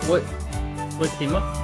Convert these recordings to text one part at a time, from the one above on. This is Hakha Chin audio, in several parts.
Ui, ui thim maw?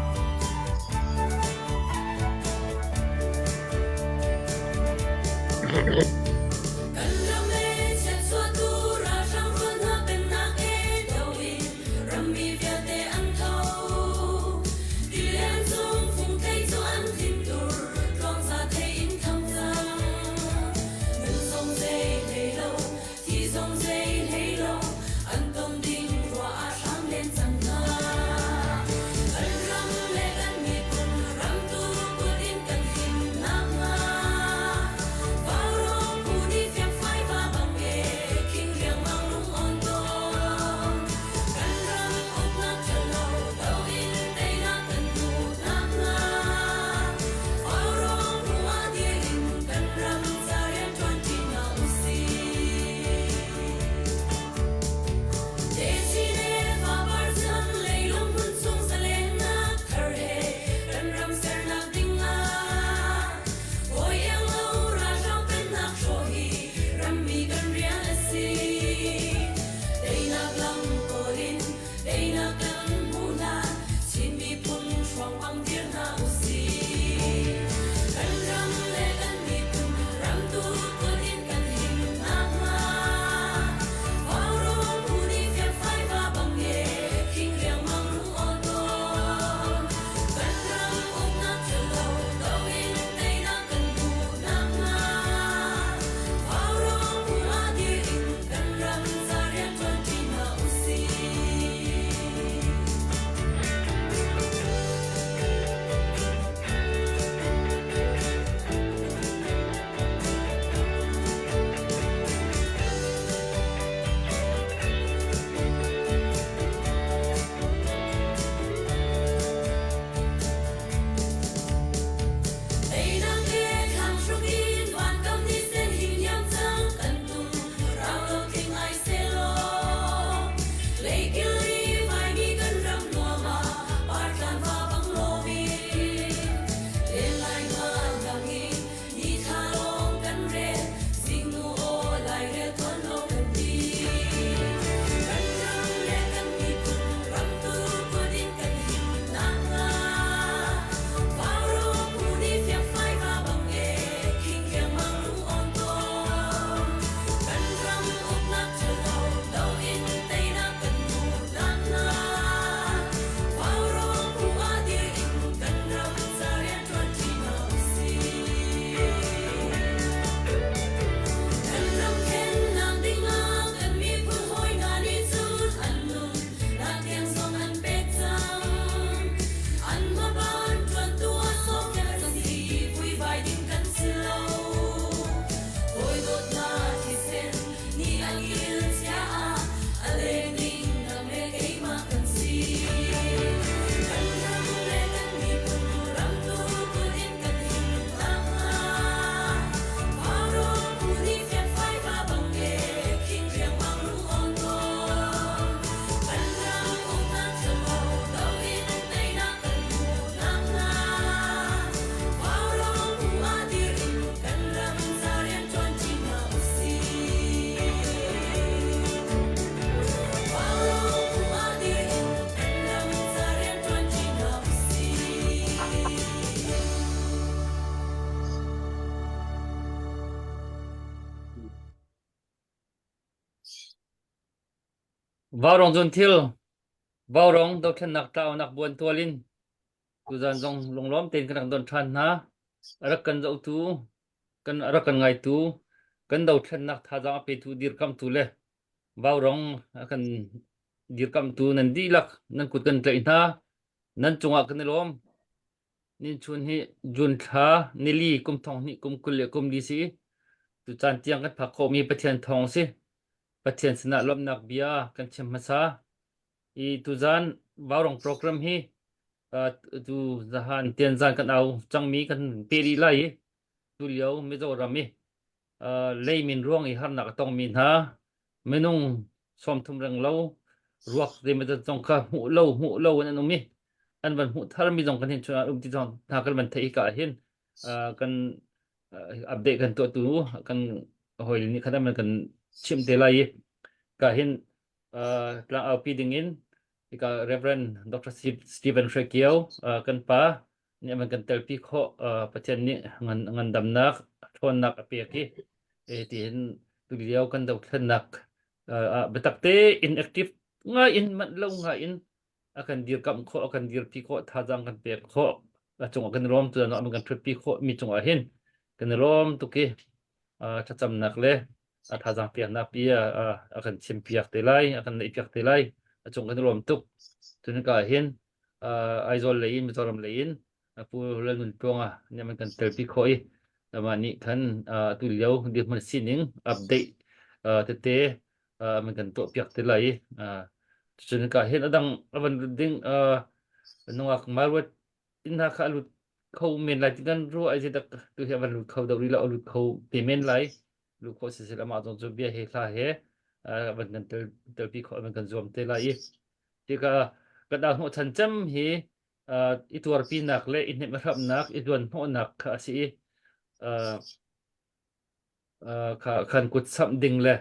Vaurawng cun thil Vaurawng dothlennak tlaunak buantual in tuzan zong lunglawm tein kan rak don ṭhan hna. A rak kan zohtu, kan a rak kan ngaitu, kan dothlennak thazaang a petu dirkamhtu le Vaurawng a kan dirkamhtu nan dihlak nan kut kan tlaih hna. Nan cungah kan i lawm. Ninchun hi June thla nili kum thong hnih kum 20 le kum li si. Tucaan tiang kan phak khawhmi Pathian thawng si. Pathian sinah lawmhnak bia kan chim hmasa. I tuzan Vaurong program hi uh, tu zahan tianzan kan au cangmi kan pe rih lai i tulio Mizoram i uh, leimin ruang i harnak a tongmi hna minung 30 reng lo ruak zeimawzat zong kha hmuh lo hmuh lo in an um i an van hmuh tharmi zong kan hin chun um ti zong hna kan van theih ka ah hin uh, kan uh, update kan tuahtu kan hawi nih khan an kan chimh te lai i ka hin uh, tlang aupi ding in. Hika Reverend Dr. Stephen Hre Kio kan pa nih an kan telpi khawh Pathian nih ngandamnak ṭhawnnak a pek i tihin tulio kan dothlennak biatak tein active ngai in manh lo ngai in a kan dirkamh khawh a kan dirpi khawh thazaang kan pek khawh a cungah kan i lawm tu an kan ṭhutpi khawh mi cungah hin kan i lawm tuk i thlacamnak le a thazaang peknak pi a kan chimpiak te lai a kan neihpiak te lai a cung kan i lawm tuk cun ka hin Aizawl lei in Mizoram lei in Pu Lal Nun Tluanga nih an kan telpi khawh i amah nih khan atu lio dirhmun sining update tete an kan tuahpiak te lai i cun ka hin a dang a van lut ding nungak Marwat inn hna kha a lut kho men lai ti kan ruah ai dak tu hi a van lut kho deuh rih lo a lut kho te men lai luh khawh si sel amah zong cu bia he hla he van kan tel telpi khawh van kan zuam te lai i tika kan dah hnawh chan cem hi i tuarpinak le i hnemh hramnak i zuan hnawhnak kha a si i kha khan kut samh ding le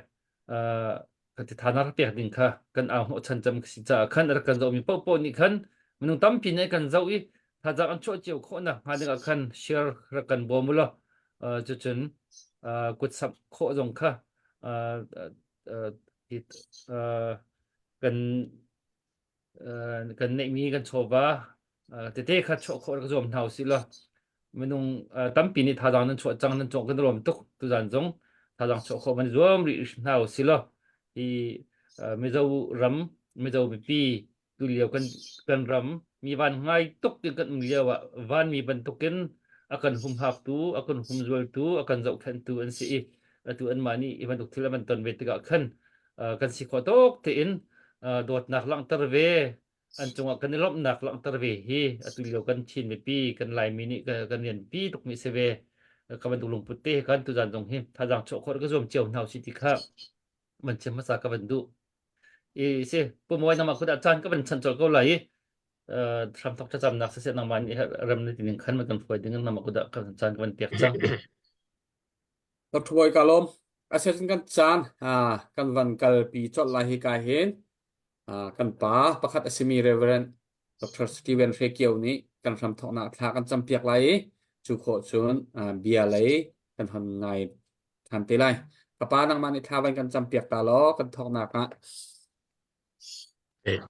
kan ti tha nak pek ding kha kan au hnawh chan cem si caah khan rak kan zohmi paohpaoh nih khan minung tampi nih kan zoh i thazaang an chuah cio khawh nak hnga ding ah khan share rak kan bawm u law cucun kut samh khawh zong kha kan kan neihmi kan chawva tete kha chuah khawh rak zuam hna usih law minung tampi nih thazaang nan chuah cang nan cawng kan rawm tuk tuzan zong thazaang chuah khawh van zuam rih hna usih law hi Mizo ram Mizo mipi tulio kan kan ram mi van ngai tuk in kan um lio ah vanmi bantukin a kan humhaktu a kan humzualtu a kan zohkhenhtu an si i atu anmah nih hi bantuk thil an van ton ve tikah khan kan si khawh tawk tein dawtnak langhter ve an cungah kan i lawmhnak langhter ve hi atu lio kan Chin mipi kan Laimi nih kan rian pi tuk mi si ve ka bantuk lungput te kan tuzan zong hi thazaang chuah khawh ka zuam cio hna usih ti kha man chim hmasa ka van duh i si pu mawi nangmah khudah caan ka van chan colh ko lai i hramthok thlacamnak siseh nangmah nih rem na ti ning khan man kan hruai ding nangmah khudah kan caan ka van pek cang. Dr. Bawi ka lawm. Asinain kan caan kan van kalpi colh lai hi ka hin kan pa pakhat a simi Reverend Dr. Steven Hre Kio nih kan hramthawknak thla kan campiak lai i cu khawh cun bia lei kan hon ngai ṭhan te lai. Ka pa nangmah nih thla van kan campiak ta law kan thawknak ah.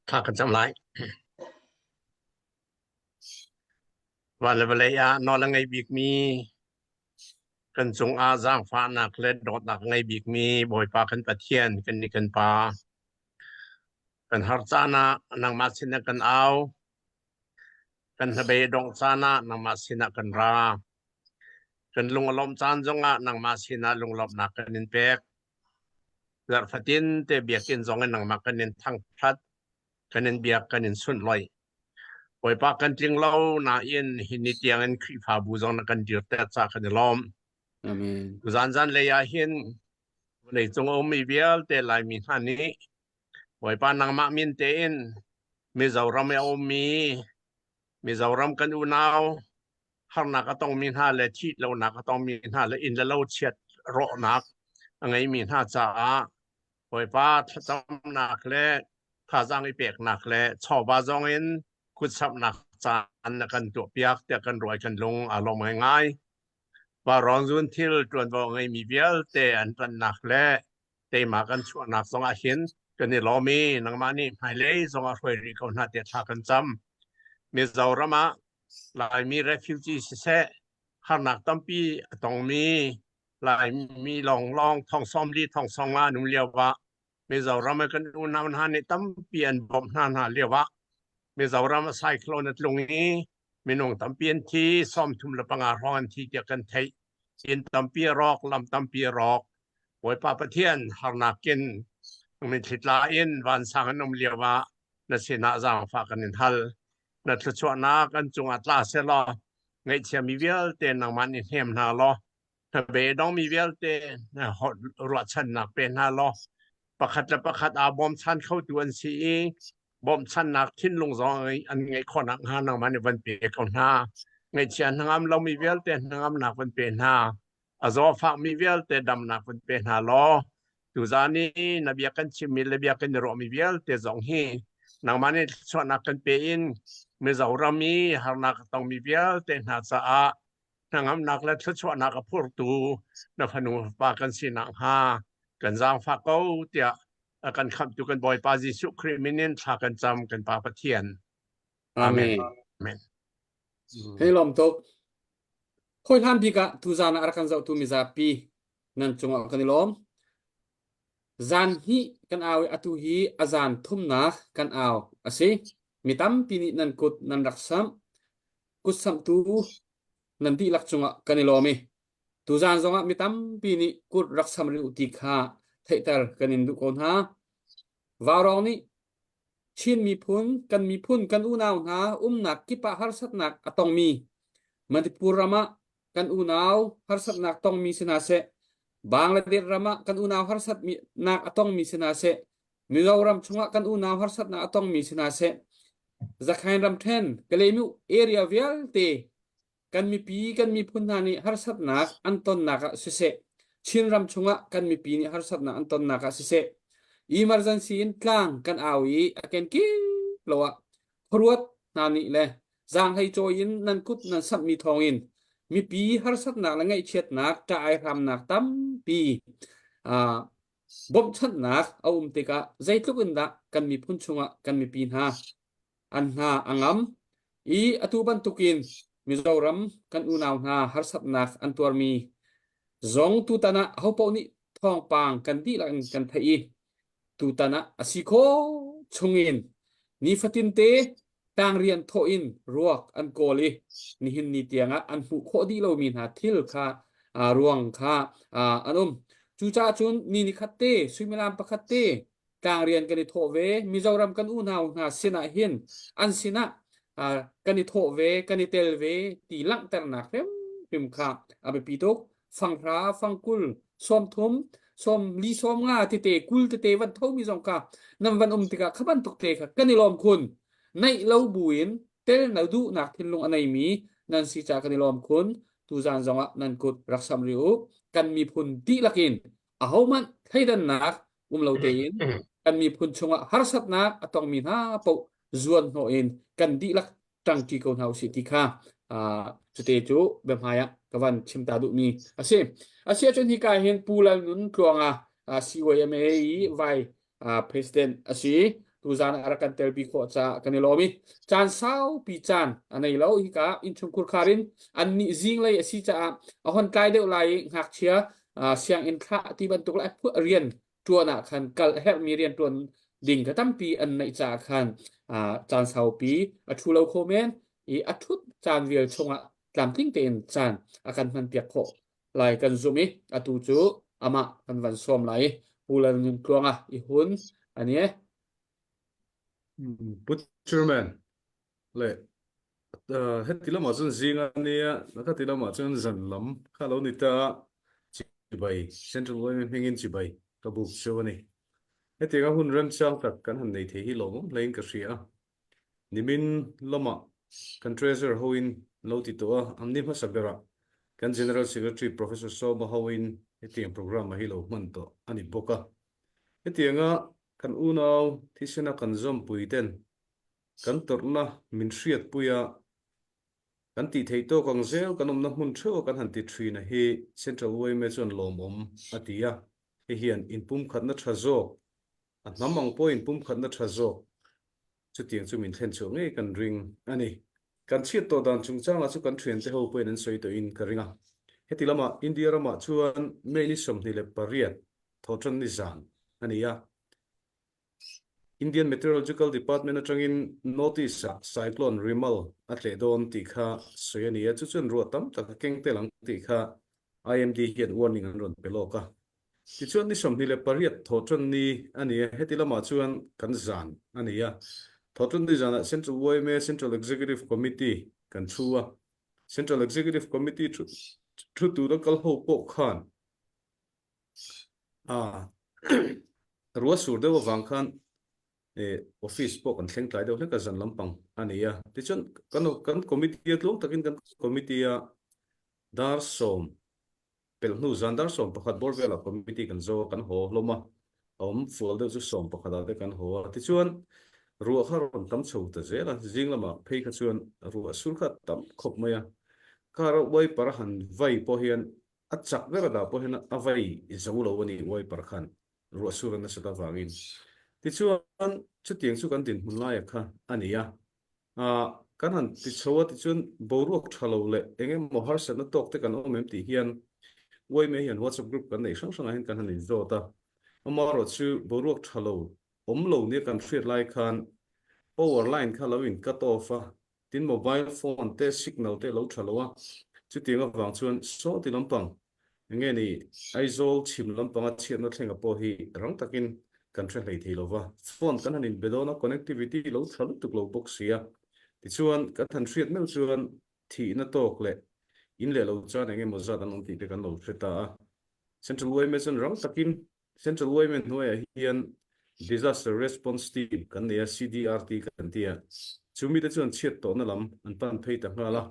Thla kan cam lai. Van le vawlei ah nawl a ngei bikmi kan cungah zaangfahnak le dawtnak a ngei bikmi Bawipa kan Pathian kan nih kan Pa. Kan har caan ah nangmah sinah kan au. Kan hnabei dongh caan ah nangmah sinah kan ra. Kan lung a lawmh caan zongah nangmah sinah lunglawmhnak kan in pek. Zarh fatin te biakinn zong in nangmah kan in thangṭhat, kan in biak, kan in sunhlawih. Bawipa kan tling lo nain hi ni tiang in Khrihfabu zong na kan dirter ca kan i lawm. Amen. Zan zan lei ah hin vawleicung a ummi vialte Laimi hna nih Bawipa nangmah min tein Mizoram i a ummi Mizoram kan unau harnak a tongmi hna le thih lonak a tongmi hna le inn le lo chiat rawhnak a ngeimi hna caah Bawipa thlacamnak le thazaang i peknak le chawva zong in kutsamhnak caan na kan tuahpiak tiah kan ruai kan lung aa lawm ngaingai. Vaurawng zun thil ṭuanvo ngeimi vialte an ṭannak le teima kan chuahnak zongah hin kan i lawm i nangmah nih hmailei zongah hruai rih ko hna tiah thla kan cam. Mizoram ah Laimi refugee siseh harnak tampi a tongmi Laimi lawnglawng thong 40 thong 50 an um lio ah Mizoram ah kan unau hna nih tampi an bawmh hna hna lio ah Mizoram ah cyclone a tlung i minung tampi an thi 35 hrawng an thi tiah kan theih. Inn tampi a rawk, lam tampi a rawk. Bawipa Pathian harnak in mitthli tla in vansang an um lio ah na sinah zaangfah kan in hal. Na thluachuahnak an cungah tla sehlaw ngaihchiami vialte nangmah nih hnem hna law hnabei dongmi vialte ruahchannak pe hna law pakhat le pakhat aa bawmchan khotu an si i bawmchannak thinlung zong an ngeih khawh nakhnga nangmah nih van pe ko hna. Ngaihchia hnangam lomi vialte hnangamnak van pe hna. A zawfakmi vialte damnak van pe hna law tuzan i na bia kan chimmi le bia kan i ruahmi vialte zong hi Nangmah nih thluachuahnak kan pe in Mizoram i harnak a tongmi vialte hna caah hnangamnak le thluachuahnak a phurtu na fanu fapa kan si nakhnga kan zaangfah ko tiah a kan khamhtu kan Bawipa Jesuh Khrih min in thla kan cam kan Pa Pathian. Amen. Amen. Hei lawm tuk. Hawi hlan bik ah tuzan ah a rak kan zohtu mizapi nan cungah kan i lawm. Zan hnih kan au i atu hi a zan thumnak kan au a si. Mi tampi nih nan kut nan rak samh. Kut samhtu nan dihlak cungah kan i lawm i tuzan zongah mi tampi nih kut rak sam rih u ti kha theihter kan in duh ko hna. Vaurawng nih Chin miphun, kan miphun, kan unau hna umnak kip ah harsatnak a tongmi Manipur ram ah kan unau harsatnak tongmi si hna seh, Bangladesh ram ah kan unau harsatnak a tongmi si hna seh, Mizoram chungah kan unau harsatnak a tongmi si hna seh, Zakhain ramṭhen, Kalaymyo area vialte kan mipi kan miphun hna nih harsatnak an tonnak ah siseh Chinram chungah kan mipi nih harsatnak an tonnak ah siseh emergency in tlang kan au i a kenkip lo ah khuaruat hna nih le zaanghlei cawi in nan kut nan samhmi thawngin mipi harsatnak le ngaihchiatnak ṭah-ai hramnak tampi uh, bawmhchanhnak a um tikah zeitluk in dah kan miphun chungah kan mipi hna an hna a ngam i atu bantukin Mizoram kan unau hna harsatnak an tuarmi zong tutan ah ahopaoh nih thawngpang kan dihlak in kan theih i tutan ah a si khawh chungin nifatin te tangrian thawh in ruak an kawl i nihin ni tiangah an hmuh khawh dih lomi hna thil kha ruang kha an um. Cucaah cun ni nikhat te suimilam pakhat te tlangrian kan i thawh ve Mizoram kan unau hna sinah hin an sinah kan i thawh ve kan i tel ve ti langhternak hrimhrim kha a biapi tuk fanghra fangkul sawmthum sawmli sawmnga tete kul tete van thomi zong kha nan van um tikah kha bantuk te kha kan i lawm khun neih lo buin tel na duhnak thinlung a neimi nan si ca kan i lawm khun tuzan zongah nan kut rak sam rih u kan miphun dihlak in ahohmanh thleidannak um lo tein kan miphun chungah harsatnak a tongmi hna paoh zuan hnawh in kan dihlak ṭangṭi ko hna usih ti kha cute cu biahmai ah ka van chim ta duhmi a si. A si ahcun hika hin Pu Lal Nun Tluanga CYMA i vai president a si. Tuzan ah a rak kan telpi khawh caah kan i lawm i caan saupi caan a nei lo hika innchungkhur khar in an nih zinglei a si caah a hon tlai deuh lai i ngakchia sianginn thlah ti bantuk le rian ṭuan ah khan kal a herhmi rian ṭuan ding kha tampi an neih caah khan caan saupi a ṭhu lo kho men i a ṭhut caan vial chungah tlamtling tein caan a kan hmanpiak khawh lai kan zumh i atu cu amah kan van sawm lai i Pu Lal Nun Tluanga i hun ani e. Pu Chairman le heti lamah cun zing a nia khati lamah cun zan lam kha lo ni ta chibai Central Yma hmingin chibai ka buk chu ani. Hetianga hun remchang tak kan han nei thei hi lawmawm hlein ka hria. Nimin lamah kan Treasurer hoin lo ti tawh a, amni hmasa berah kan General Secretary Professor Sawma hoin hetiang program a hi lo hman tawh a ni bawk a. Hetianga kan unau thisena kan zawmpui ten kan tawrhna min hriatpui a, kan tih theih tawk ang zel kan awmna hmun theuh a kan han ti thin a hi Central yma chuan lawmawm a ti a, hei hian inpumkhatna tha zawk a hnam ang pawh inpumkhatna tha zawk chutiang chu min thlen chhuah ngei kan ring a ni. Kan chhiat tawh dan chungchangah chu kan thiante ho pawhin an sawi tawhin ka ring a. Heti lamah India ramah chuan May ni 28 thawhtan ni zan a ni a. Indian Meteorological Department atangin notice-ah Cyclone Remal a tleh dawn tih kha sawi a ni a, chu chuan ruah tam tak a keng tel ang tih kha IMD hian warning an rawn pe lawk a. Tichuan ni 28 thawhtan ni a ni a, heti lamah chuan kan zan a ni a. Thawhtan ni zanah Central yma Central Executive Committee kan thu a, Central Executive Committee thu tura kal ho pawh khan Ruah sur deuh avang khan office pawh kan thleng tlai deuh hlek a zan lampang a ni a. Tichuan kan kan committee a tluang takin kan committee a dar sawm pelh hnu zan dar 11 bawr velah committee kan zo a kan haw hlawm a, a awm fual deuh chu 11 ah te kan haw a. Tichuan. Ruah kha rawn tam chho ta zel a, zing lamah phei kha chuan ruah sur kha a tam khawp mai a. Car a wiper a han vai pawh hian a chak ber a dah pawh hian a vai zo lo a ni wiper khan ruah sur a nasat avangin. Tichuan chutiang chu kan dinhmun laia kha a ni a. Kan han ti chho a tichuan boruak tha lo leh eng emaw harsatna tawk te kan awm em tih hian yma hian WhatsApp group kan neih hrang hrangah hian kan han inzawt a. Amaherawhchu chu boruak tha lo awm lo nia kan hriat lai khan power line kha lo in cut off a, tin mobile phone te signal te lo tha lo a, chutiang avang chuan sawti lampang enge ni Aizawl chhim lampanga chhiatna thlenga pawh hi rang takin kan hre hlei thei lo va, phone kan han inbe dawn a connectivity lo tha lutuk lo bawk si a, tichuan kan han hriat meuh chuan thihna tawk leh in leh lo chuan eng emaw zat an awm tih te kan lo hre ta a, Central yma chuan rang takin Central yma hnuaiah hian Disaster Response Team kan nei a, CDRT kan ti a, chu mite chuan chhiat tawhna lam an pan phei ta nghal a.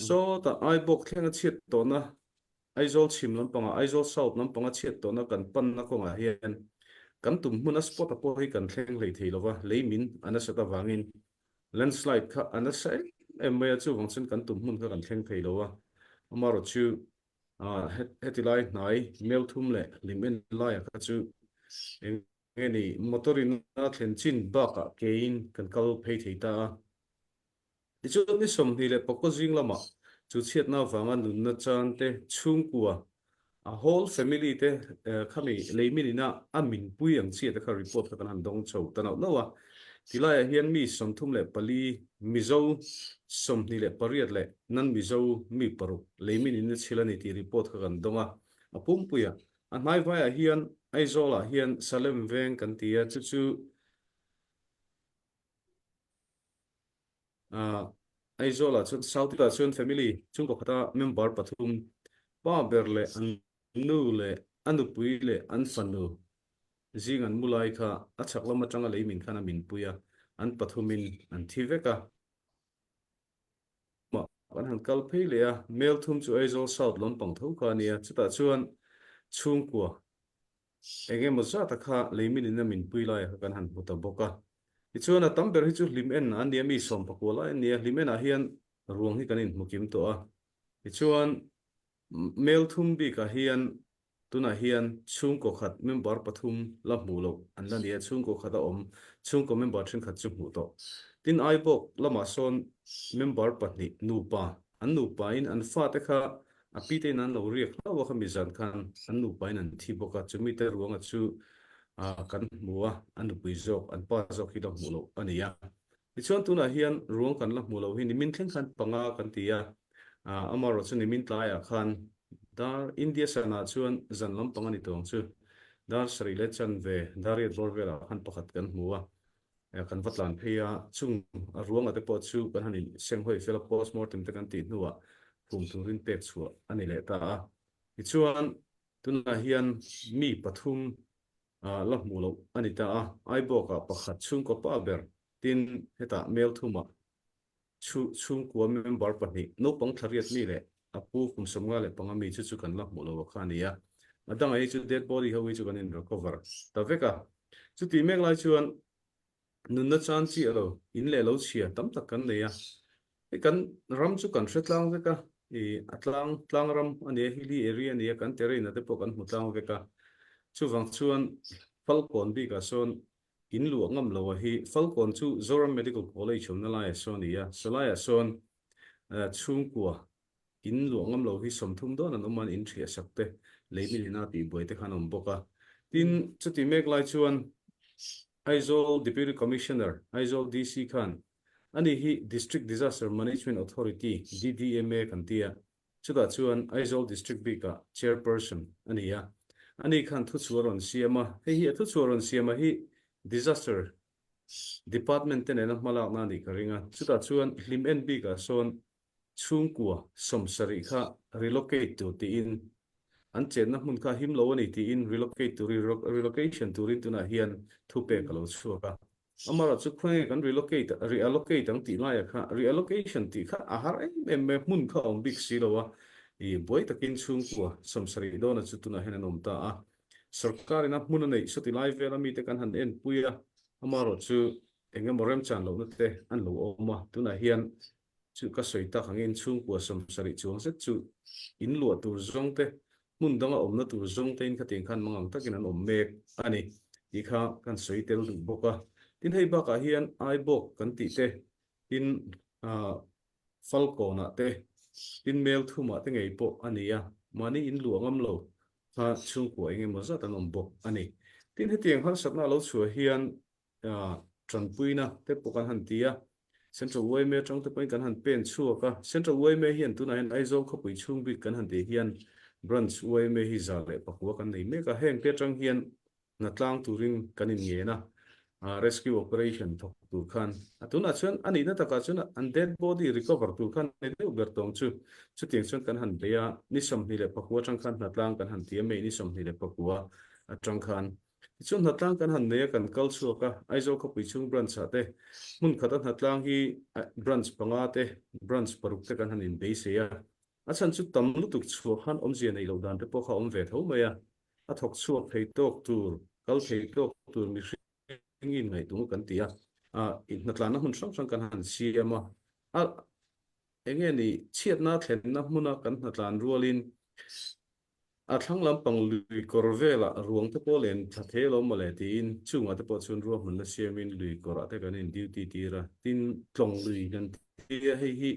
Sawtah Aibawk thlenga chhiat tawhna, Aizawl chhim lampangah, Aizawl South lampanga chhiat tawhna kan panna kawngah hian kan tum hmun a spot-a pawh hi kan thleng hlei thei lova, lei min a nasat avangin landslide kha a nasa em em mai a, chuvang chuan kan tum hmun kha kan thleng thei lo a, amaherawhchu Heti lai hnai mel thum leh hlim en laiah kha chu eng nge ni motor in a thlen chin bakah kein kan kal phei thei ta a. Tichuan ni 25 zing lamah chu chhiatna avanga nunna chan te chhungkua a whole family te khami leimin ina a minpui ang chiah te kha report kha kan han dawng chho ta nauh nauh a. Tilaiah hian mi 34 Mizo 28 leh Nan Mizo mi paruk leimin in a chhil a ni tih report kha kan dawng a, a pumpuiah a hnaivaiah hian Aizawlah hian Salem veng kan ti a, chu chu Aizawlah chuan South ah chuan family chhungkaw khata member pathum pa ber leh an nu leh a nupui leh an fanu zing an mu lai kha a chhak lam atanga leimin khan a minpui a, an pathumin an thi vek a. Mah kan han kal phei leh a, Mel thum chu Aizawl South lampang tho kha a nia, chutah chuan chhungkua eng emaw zata kha leimin in a minpui laia kha kan han hmu ta bawk a. Tichuan a tam ber hi chu hlim en a nia, mi sawmpakua lai a nia, hlim enah hian ruang hi kan inhmu kim tawh a. Tichuan Mel thum bikah hian Tunah hian chhungkaw khat member pathum la hmuh loh an la ni a, chhungkaw khat a awm, chhungkaw member thenkhat chu hmuh tawh. Tin, Aibawk lamah sawn member pahnih nupa, an nupain an fate kha a pitein an lo riak hlauh a, khami zan khan an nupain an thi bawk a, chumite ruanga chu kan hmu a, a nupui zawk, an pa zawk hi la hmuh loh a ni a. Tichuan tunah hian ruang kan la hmuh loh hi nimin thleng khan panga kan ti a, amaherawh chu nimin tlaiah khan dar India sanah chuan zan lampang a ni tawng chu dar sarih leh chanve dar riat bawr velah khan pakhat kan hmu a, kan va tlan phei a, chung a ruanga te pawh chu kan han in senghawi fel a postmortem te kan tih hnuah phum turin pek chhuah a ni leh ta a. Tichuan tunah hian mi pathum la hmuh loh a ni ta a, Aibawkah pakhat chhungkaw pa ber tin hetah Mel thumah chhungkua member pahnih naupang thla riat mi leh a pu kum 55 mi chu chu kan la hmuh loh a kha a ni a, a dangah hi chu dead body ho hi chu kan in recover ta vek a, chutih mek lai chuan Nunna chan chiah lo, in leh lo chhia tam tak kan nei a. Hei kan ram chu kan hre tlang vek a, i a tlang tlang ram a nia, hilly area a nia, kan terrain-a te pawh kan hmu tlang vek a. Chuvang chuan Falkawn bikah sawn in luah ngam lo a hi, Falkawn chu Zoram Medical College awmna laiah sawn a ni a, sawlaiah sawn chhungkua In luah ngam lo hi 30 dawn an awm a, an in thiah sak te, lei min ina tih buai te khan a awm bawk a. Tin, chuti mek lai chuan Aizawl Deputy Commissioner, Aizawl DC khan ani hi District Disaster Management Authority, DDMA, kan ti a, chutah chuan Aizawl District bikah Chairperson a ni a. Ani khan thuchhuah rawn siam a, hei hi a thuchhuah rawn siam a hi Disaster Department te nena hmalakna a nih ka ring a, chutah chuan hlim en bikah sawn chhungkua 70 kha relocate tur tiin an chenna hmun kha him lo a ni tiin relocate turin relocation turin tunah hian thupek a lo chhuak a. Amaherawh chu khawnge kan relocate reallocate ang tih laiah kha reallocation tih kha a har em em mai a, hmun kha a awm bik si lo a, ih buai takin chhungkua 70 dawna chu tunah hian an awm ta a. Sorkarin a hmun a neih sawti lai vela mite kan han enpui a, amaherawh chu. Eng emaw remchan lohna te an lo awm a, tunah hian chu ka sawi tak angin chhungkua 70 chuang zet chu in luah tur zawng te, hmun danga awmna tur zawng tein khatiang khan mangang takin an awm mek a ni tih kha kan sawi tel duh bawk a. Tin, hei bakah hian Aibawk kan tih te, tin Falkawnah te, tin Melthumah te ngei pawh a ni a, mahni in luah ngam lo kha chhungkua eng emaw zat an awm bawk a ni. Tin, hetiang harsatna a lo chhuah hian tanpuina te pawh kan han ti a, Central yma atang te pawhin kan han pen chhuak a, Central yma hian tunah hian Aizawl khawpui chhung bik kan han tih hian Branch yma hi 109 kan nei mek a, heng te atang hian hnatlang turin kan inngen a, rescue operation thawk tur khan a tunah chuan a nihna takah chuan an dead body recover tur khan ni deuh ber tawng chu chutiang chuan kan han bei a, ni 29 atang khan hnatlang kan han ti a, May ni 29 atang khan Tichuan hnatlang kan han nei a, kan kal chhuak a, Aizawl khawpui chhung branch ah te hmun khata hnatlang hi branch panga te, branch paruk te kan han inbeisei a, a chhan chu tam lutuk chhuah khan awmzia neih loh dan te pawh kha a awm ve tho mai a, a thawk chhuak thei tawk tur, kal thei tawk tur mihring inngaihtuah kan ti a, hnatlanna hmun hrang hrang kan han siam a, a enge ni chhiatna thlenna hmuna kan hnatlan rualin A thlang lampang lui kawr velah ruang te pawh len thla thei alawm mawle tiin chungah te pawh chuan ruahmanna siamin lui kawrah te kan in duty tir a, tin tlawng lui kan ti a, hei hi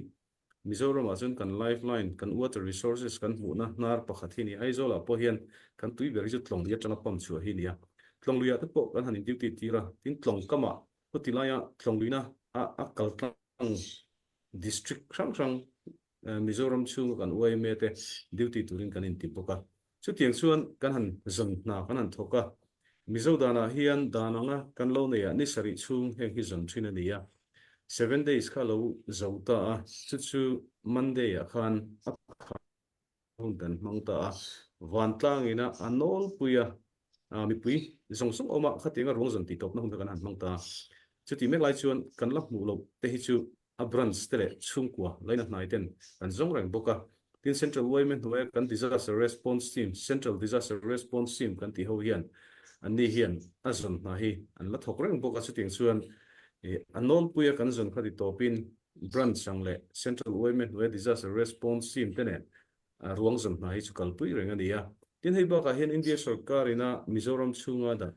Mizoramah chuan kan life line, kan water resources kan hmuhna hnar pakhat hi a ni. Aizawlah pawh hian kan tui ber hi chu tlawng lui atanga pump chhuah hi a ni a, tlawng luiah te pawh kan han in duty tir a, tin tlawng kamah khuti laia tlawng luina a a kal tlang district hrang hrang Mizoram chhunga kan yma te duty turin kan inti bawk a. Chutiang chuan kan han zawn hna kan han thawk a. Mizo danah hian dan anga kan lo neiah ni sarih chhung heng hi zawn thin a ni a. Seven days kha lo zo ta a, chu chu Monday ah khan a khar hun kan hmang ta a. Vantlang ina a nawlpui a, mipui zawng zawng awm a, khatianga ruang zawn tih tawpna hun kha kan han hmang ta a. Chutih mek lai chuan kan la hmuh loh te hi chu a branch te leh chhungkua laina hnai ten kan zawng reng bawk a. Tin, Central yma hnuaia kan Disaster Response Team, Central Disaster Response Team kan tih ho hian anni hian a zawn hna hi an la thawk reng bawk a. Chutiang chuan a nawlpuia kan zawn kha ti tawpin branch ang leh Central yma hnuaia Disaster Response Team te nen ruang zawn hna hi chu kalpui reng a ni a. Tin, hei bakah hian India sorkarina Mizoram chhunga dah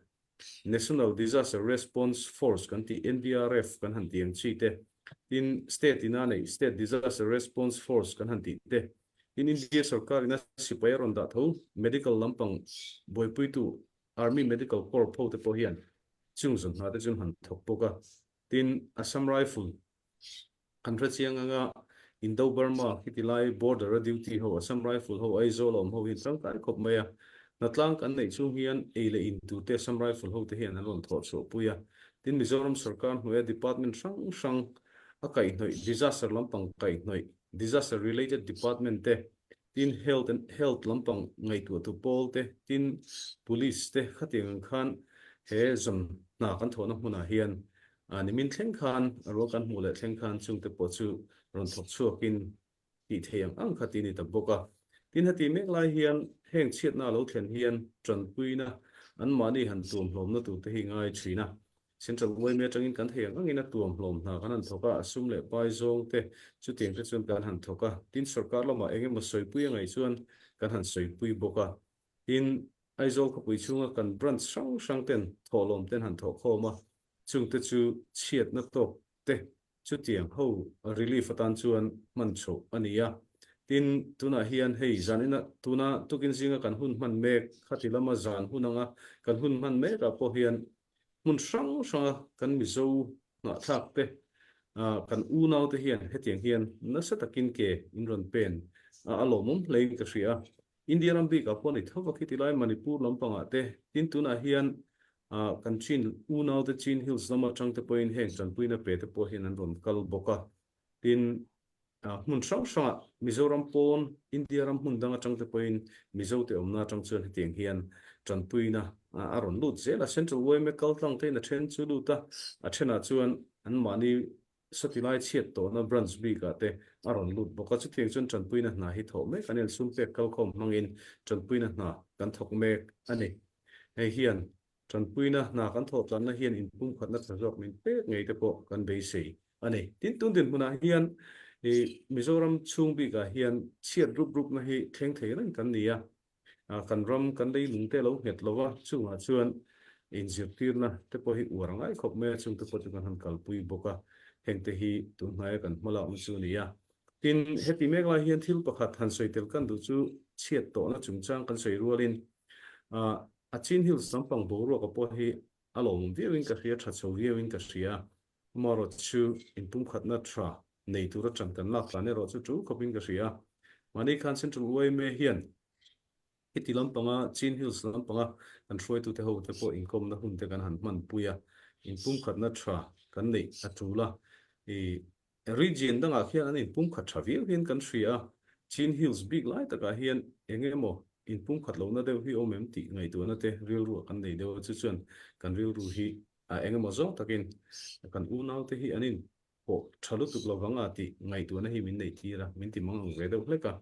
National Disaster Response Force kan tih NDRF kan han tih ang chi te, tin state ina neih State Disaster Response Force kan han tih te, tin India sorkar ina sipai a rawn dah tho medical lampang buaipuitu Army Medical Corps ho te pawh hian chung zawn hna te chu an han thawk bawk a, tin Assam Rifle Kan hre chiang anga Indo Burma khiti lai border a duty ho Assam Rifle ho Aizawl a awm ho hi an tangkai khawp mai a. Hnatlang kan neih chung hian ei leh in tur te Assam Rifle ho te hian an rawn thawh chhuah pui a. Tin Mizoram sorkar hnuaia department hrang hrang a kaihhnawih disaster lampang kaihhnawih disaster related department te tin health and health lampang ngaihtuah tu pawl te tin police te khatiang ang khan he zawn hna kan thawhna hmunah hian nimin thleng khan a rual kan hmuh leh thleng khan chungte pawh chu rawn thawk chhuakin tih theih ang ang kha ti a ni ta bawk a. Tin heti mek lai hian heng chhiatna a lo thlen hian tanpuina anmahni han tuamhlawmna tur te hi ngai thin a. Central yma atangin kan thei ang angin a tuamhlawm hna kan han thawk a, a sum leh pai zawng te chutiang te chuan kan han thawk a. Tin sorkar lamah eng emaw sawipui a ngaih chuan kan han sawipui bawk a. Tin Aizawl khawpui chhunga kan branch hrang hrang ten thawhlawm ten han thawh khawm a, chungte chu chhiatna tawk te chutiang ho relief atan chuan hman chhoh a ni a. Tin, tunah hian hei zan ina tuna tukin zinga kan hun hman mek khati lama zan hun anga kan hun hman mekah pawh hian hmun hrang hranga kan Mizo hnahthlak te, kan unau te hian hetiang hian nasa takin ke in rawn pen a, a lawmawm hlein ka hria a. India ram bikah pawh a ni tho va khi tilai Manipur lampangah te, tin tunah hian kan Chin unaute Chin Hills lam atang te pawhin heng tanpuina pe te pawh hian an rawn kal bawk a. Tin, hmun hrang hrangah Mizoram pawn India ram hmun dang atang te pawhin Mizote awmna atang chuan hetiang hian tanpuina a rawn lut zel a. Central yma kaltlang tein a then chu lut a, a thenah chuan anmahni Sawti lai chhiat tawhna branch bikah te a rawn lut bawk a, chutiang chuan tanpuina hna hi thawh mek a ni. An sum pek kalkhawm hmangin tanpuina hna kan thawk mek a ni. Hei hian. Tanpuina hna kan thawhtlanna hian inpumkhatna tha zawk min pek ngei te pawh kan beisei a ni. Tin, tun dinhmunah hian i Mizoram chhung bikah hian chhiat rup rupna hi thleng thei reng kan ni a. Kan ram kan leilung te lo nghet lo va, chungah chuan inzirtirna te pawh hi uar ngai khawp mai a, chung te pawh chu kan han kalpui bawk a. Hengte hi tunhnaia kan hmalakna chu a ni a. Tin, heti mek lai hian thil pakhat han sawi tel kan duh chu chhiat tawhna chungchang kan sawi rualin a Chin Hills lampang boruaka pawh hi a lawmawm viauin ka hria, tha chho viauin ka hria. Amaherawh chu inpumkhatna tha nei tura ṭan kan lak tlan erawh chu ṭul khawpin ka hria. Mahni khan Central yma hian Heti lampanga Chin Hills lampanga kan hruaitute ho te pawh inkawmna hun te kan han hmanpui a, inpumkhatna tha kan neih a tul a. I region dangah khian an inpumkhat tha viau hian kan hria a, Chin Hills bik lai takah hian eng emaw inpumkhat lohna deuh hi awm em tih ngaihtuahna te rilruah kan nei deuh a, chu chuan kan rilru hi a eng emaw zawng takin kan unaute hi an in pawh tha lutuk lo vang a tih ngaihtuahna hi min neih tir a, min ti mang ang ve deuh hlek a.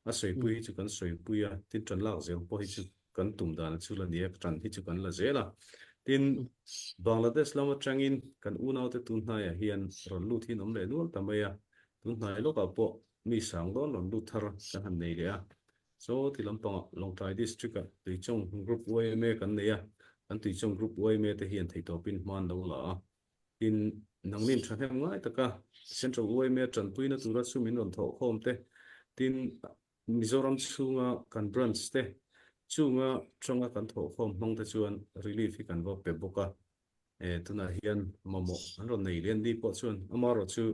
A sawipui hi chu kan sawipui a, tin tan lak zel pawh hi chu kan tum dan a chu la ni a, tan hi chu kan la zel a. Tin, Bangladesh lam atangin kan unaute tun hnaiah hian rawn lut hi an awm leh nual ta mai a, tun hnai lawkah pawh mi sang dawn rawn lut thar kan han nei leh a. Chaw ti lampangah Lawngtlai District-ah Tuichawng Group yma kan nei a, kan Tuichawng Group yma te hian theihtawpin hma an lo la a. Tin, nangnin thahnem ngai taka Central yma tanpuina tura chu min rawn thawh khawm te, tin, Mizoram chhunga kan branch te chunga tanga kan thawh khawm hmang te chuan relief hi kan va pe bawk a. E, tunah hian mamawh an rawn nei leh a ni pawh chuan amaherawh chu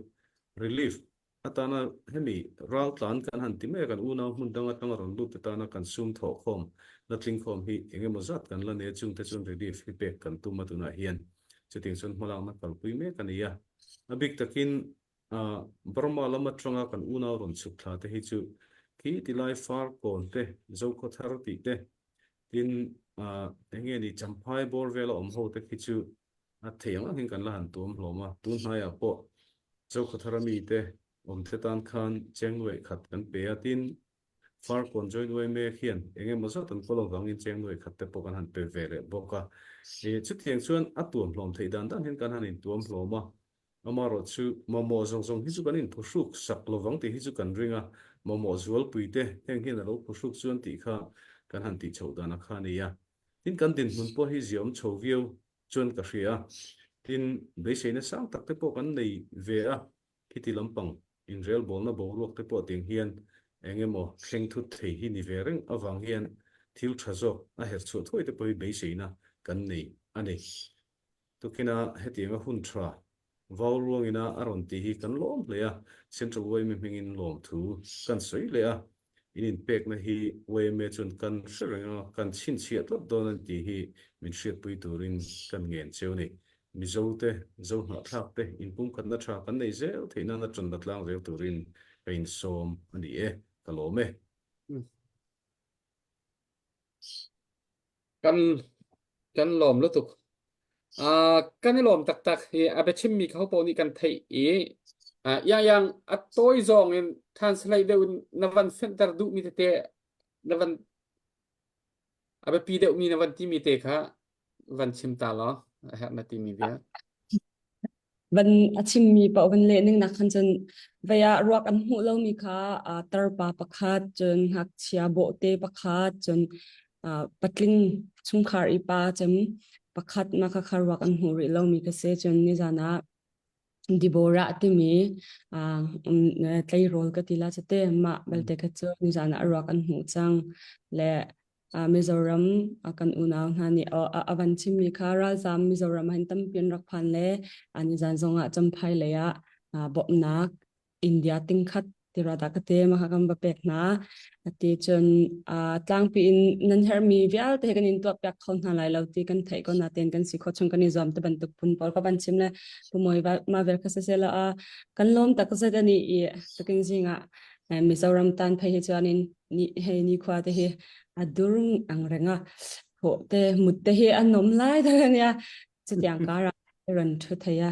relief Atana hemi raltlan kan han ti mai a, kan unau hmun dang atanga rawn lut atana kan sum thawhkhawm la tlingkhawm hi eng emaw zat kan la nei a, chungte chuan relief hi pek kan tum a tunah hian chutiang chuan hmalakna kalpui mek a ni a. A bik takin Burma lam atanga kan unau rawn chhuk thla te hi chu khi tilai Farkawn te, Zokhawthar tih te, tin eng nge ni Champhai bawr vela awm ho te khi chu A thei ang angin kan la han tuam hlawm a, tun hnaiah pawh Zokhawthara mite awmte tan khan cheng nuaih khat kan pe a, tin Farkawn Joint yma hian eng emaw zat an kawl avangin cheng nuaih khat te pawh kan han pe ve leh bawk a. Ih, chutiang chuan a tuam hlawm theih dan dan hian kan han intuam hlawm a, amaherawh chu mamawh zawng zawng hi chu kan inphuhruk sak lovang tih hi chu kan ring a, mamawh zualpui te heng hian a lo phuhruk chuan tih kha kan han tih chhoh dan a kha a ni a. Tin kan dinhmun pawh hi ziaawm chho viau chuan ka hria a, tin beiseina sang tak te pawh kan nei ve a, khiti lampang inrelbawlna boruak te pawh tiang hian eng emaw thleng thut thei hi ni ve reng avang hian thil tha zawk a herh chhuah thuai te pawh hi beiseina kan nei a ni. Tukina hetianga hun tha Vau ruangina a rawn tih hi kan lawm hle a, Central yma hmingin lawmthu kan sawi leh a, in inpekna hi yma chuan kan hre reng a, kan chhinchhiah tlat dawn a ni tih hi min hriatpui turin kan ngen cheu a ni. Mizo te, Zo hnahthlak te inpumkhatna tha kan nei zel theih nana ṭan la tlang zel turin ka insawm a ni e, ka lawm e. Kan kan lawm lutuk. Uh, kan i lawm taktak hi a biachimmi kha hopaoh nih kan theih i uh, yang yang a tawi zawng in translate deuh in na van fenhter duhmi tete na van a biapi deuhmi na van timi te kha van chim ta law a herh na timi bia. Van a chimmi paoh van leh ning nak khan cun vei ah ruak an hmuh lomi kha uh, tarpa pakhat cun ngakchia bawhte pakhat cun uh, patling chungkhar i pa cem pakhat ma kha kha ruak an hmuh rih lomi ka si cun nizan ah Deborah timi uh, tleirawl ka ti la chate mah balte kha cu nizan ah ruak an hmuh cang le Mizoram kan unau hna nih a van chimmi kha ralzaam Mizoram ah hin tampi an rak phan le nizan zongah Champhai lei ah bawmhnak India tingkhat tirada ka te ma kan va pek hna ati cun tlangpi in nan hermi vialte kan in tuah piak kho hna lai lo ti kan theih ko na ten kan si kho chung kan i zuam te bantuk phun pawl ka van chim le pumoi ma vel kha se la kan lawm tak zet ani i tukin zingah Mizoram tan phei hi chuanin ni hei ni khua te hi a dur ang reng a thawh te mut te hi a nawm lai tak ania chutiang kara rawn thu thei a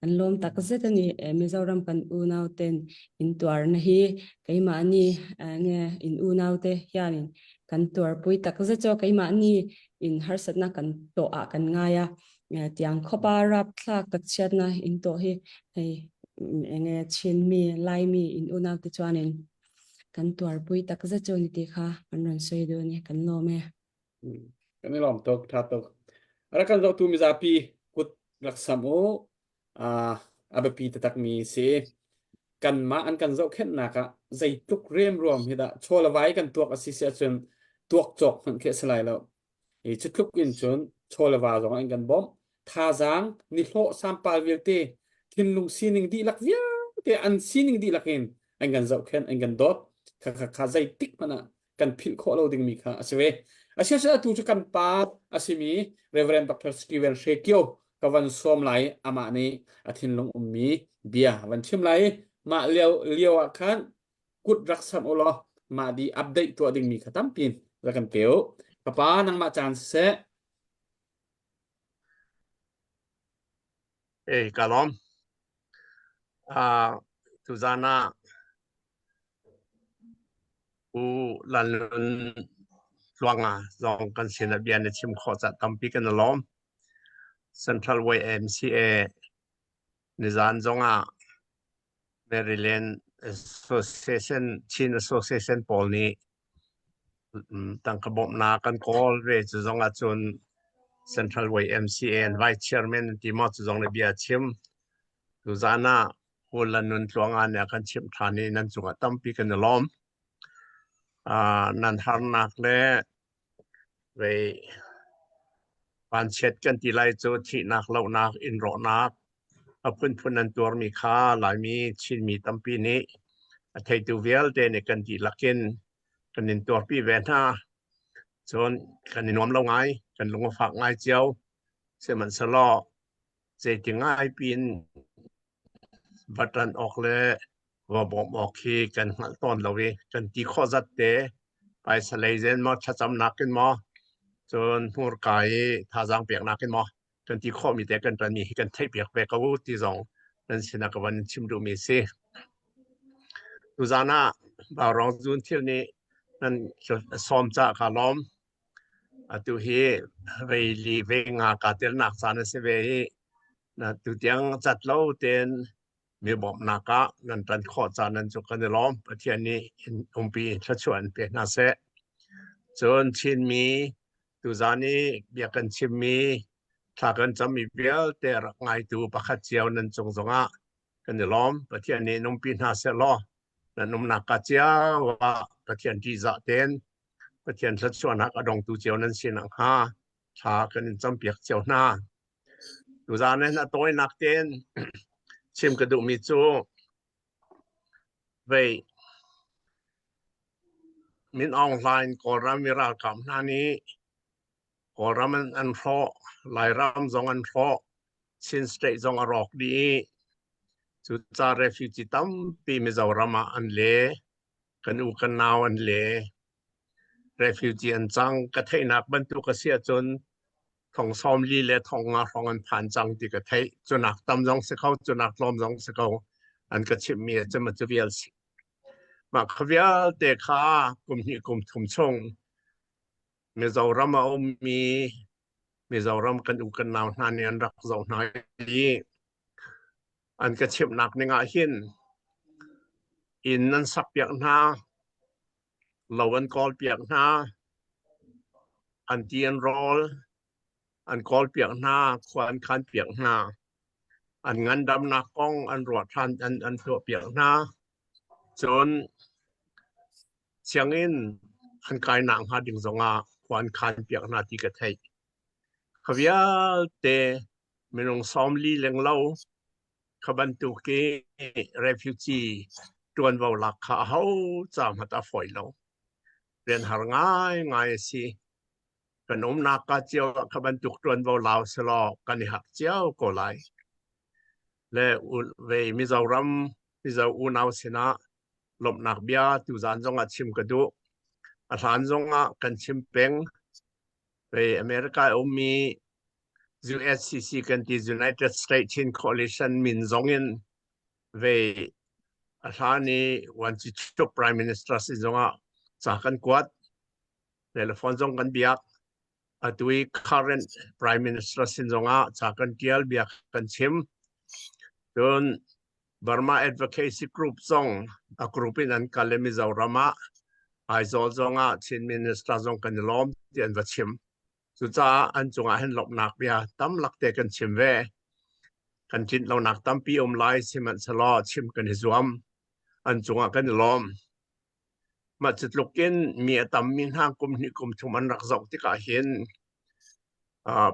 an lawm tak zet ani Mizoram kan unau ten in tuarna hi keimahni nge in unau te hianin kan tuarpui tak zet chu keimahni. In harsatnak kan tawh ah kan ngai a. Tiang khopa rap thlak tak chiatna in to hi hei enge Chinmi Laimi in unau te chuanin kan tuarpui tak zet chu ni ti kha kan rawn sawi duh ni kan lawm e. Kan i lawm tuk, tha tuk. Rak kan zohtu mizapi kut rak sam u. A biapi taktak mi si. Kanmah an kan zohkhenhnak ah zeitluk riamruam hi dah chaw le vai kan tuak a si si ahcun tuak cawk hmanh khi a si lai lo. I cu tluk in cun chaw le va zong an kan bawmh. Thazaang, nihlawh, sampal vialte, thinlung sining dihlak vialte an sining dihlak in an kan zohkhenh, an kan dawt. Kha kha kha zeitik hmanh ah kan philh khawh lo dingmi kha a si ve. Asiah atu cu kan pa a simi Reverend Dr. Steven Hre Kio ka van sawm lai amah nih a thinlung ummi bia van chim lai mah lio lio ah khan kut rak samh u law mah di update tuah dingmi kha tampi rak kan pe u. Ka pa nangmah caan siseh. Ei ka lawm. Uh, tuzan ah U Lalnun Tluanga zong kan sin ah bia na chim khawh ca tampi kan i lawm. Central YMCA nizan zong ah Maryland Association Chin Association pawl nih tangka bawmhnak kan kawl ve cu zong ah cun Central YMCA an Vice Chairman an ti maw cu zong nih bia a chim. Tuzan ah U Lanun Tluanga nih a kan chimh ṭhan i nan cungah tampi kan i lawm. Uh, nan harnak le vei vanchiat kan ti lai cu thihnak lohnak inn rawhnak a phunphun an tuarmi kha Laimi Chinmi tampi nih a theitu vialte nih kan dihlak in kan in tuarpi ve hna. Cun kan i nuam lo ngai, kan lung a fak ngai cio. Sihmanhsehlaw zeiti ngai pin va ṭan awk le va bawmh awk hi kan hngalh tawn lo i kan ti khawh zat te paisa lei zen maw thlacamnak in maw cun hmurka i thazaang peknak in maw kan ti khawhmi te kan ṭanmi hi kan theihpiak ve ko ti zong nan sinah ka van chim duhmi a si. Tuzaan ah Vaurawng Zun Thil nih nan sawm caah kaa lawm. Atu hi vei li vei nga kaa telnak caan a si ve i tutiang cat lo tein mi bawmhnak ah nan ṭan khawh caan nan cu kan i lawm. Pathian nih in umpi in thluachuah in pe hna seh. Cun Chinmi tuzaan i bia kan chimmi thla kan cammi vialte rak ngaitu pakhat cio nan cung zongah kan i lawm. Pathian nih in umpi hna seh law nan umnak ka cio ah Pathian ṭihzah tein Pathian thluachuahnak a dongtu cio nan si nakhnga thla kan in campiak cio hna. Tuzaan hin a tawinak tein chim ka duhmi cu vei Min Aung Hlaing Kawlram i ralkap hna nih Kawlram an, an hrawh, Lairam zong an hrawh, Chin State zong a rawk dih i cucaah refugee tampi Mizoram ah an le, kan u kan nau an le. Refugee an cang. Ka theihnak bantuk a si ahcun thong 40 le thong nga hrawng an phan cang ti ka theih. Cunak tam zong si kho, cunak tlawm zong si kho. An ka chimhmi a cim a cu vial si. Mah kha vialte kha kum hnih kum thum chung Mizoram a ummi Mizoram kan u kan nau hna nih an rak zoh hna i an ka chimhnak ning ah hin inn an sakpiak hna, lo an kawlpiak hna, an ti an rawl an kawlpiak hna, khua an khanpiak hna, an ngandamnak kong an ruah ṭhan an, an tuahpiak hna. Cun sianginn an kainak hnga ding zongah khua an khanpiak hna ti ka theih. Kha vialte minung 40 lenglo kha bantuk i refugee ṭuanvo lak kha aho ca hmanh a fawi lo. Rian har ngaingai a si. Kan umnak ka cio ah kha bantuk ṭuanvo lau selaw kan i harh cio ko lai. Le ve Mizoram Mizo unau sinah lawmhnak bia tuzaan zongah chim ka duh. A hlan zongah kan chim peng. Ve America i ummi USCC kan ti United States Chin Coalition min zong in ve a hlan i Wanci Chuk Prime Minister sin zongah ca kan kuat. Telephone zong kan biak. Atu i current Prime Minister sin zongah ca kan tial bia kan chim. Cun Burma Advocacy Group zong a group in an kal i Mizoram ah Aizawl zongah Chin Minister zong kan i lawm ti an va chim. Cucaah an cungah hin lawmhnak bia tam lakte kan chim ve. Kan tlinh lonak tampi um lai sihmanhsehlaw chim kan i zuam. An cungah kan i lawm. Mah cu tluk in mi a tammi hna kum hnih kum thum an rak zoh tikah hin uh,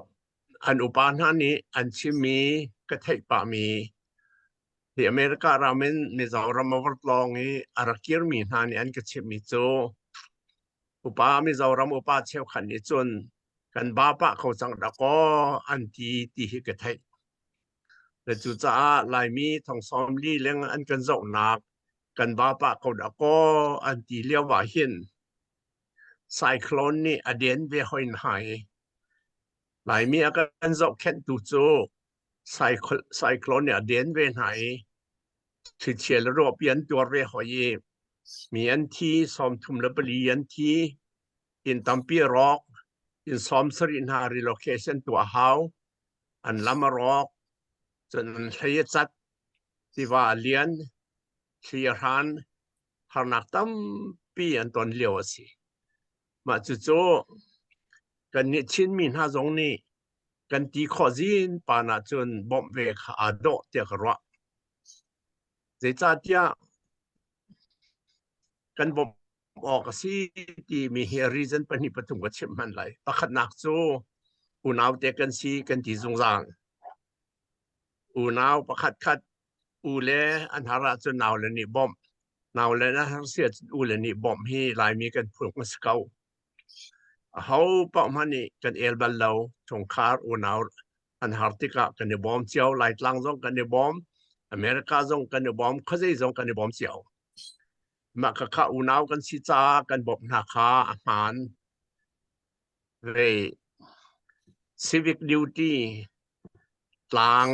an upa hna nih an chimmi ka theih pahmi hi America ram in Mizoram a vart lawng i a rak kirmi hna nih an ka chimhmi cu upa Mizoram upa cheukhat nih cun kan ba pah kho cang dakaw an ti ti hi ka theih. Le cucaah Laimi thong 40 leng an kan zohnak kan vapa ko dah kaw an ti lio ah hin cyclone nih a den ve hoi hna i Laimi a kan zohkhenhtu cu cyclone nih a den ve hna i thlichia le ruahpi an tuar ve hoi i mi an thi 34 an thi inn tampi a rawk inn 70 hna relocation tuah hau an lam a rawk cun an hlei a cat tiva a lian thli a hran harnak tampi an ton lio a si mah cucu kannih Chinmi hna zong nih kan ti khawh zin pan ahcun bawmh ve kha aa dawh tiah ka ruah zeicahtiah kan bawmh awk a si timi hi reason pahnih pathum ka chimh hman lai pakhatnak cu unau te kan si kan ti zungzal unau pakhat khat u le an har ahcun nau le nih bawmh nau le an har si ahcun u le nih bawmh hi Laimi kan phung a si ko aho paoh hmanh nih kan el bal lo chungkhar unau an har tikah kan i bawm cio Laitlang zong kan i bawm America zong kan i bawm khuazei zong kan i bawm cio mah khakha unau kan si caah kan bawmh hna kha a hmaan ve civic duty tlang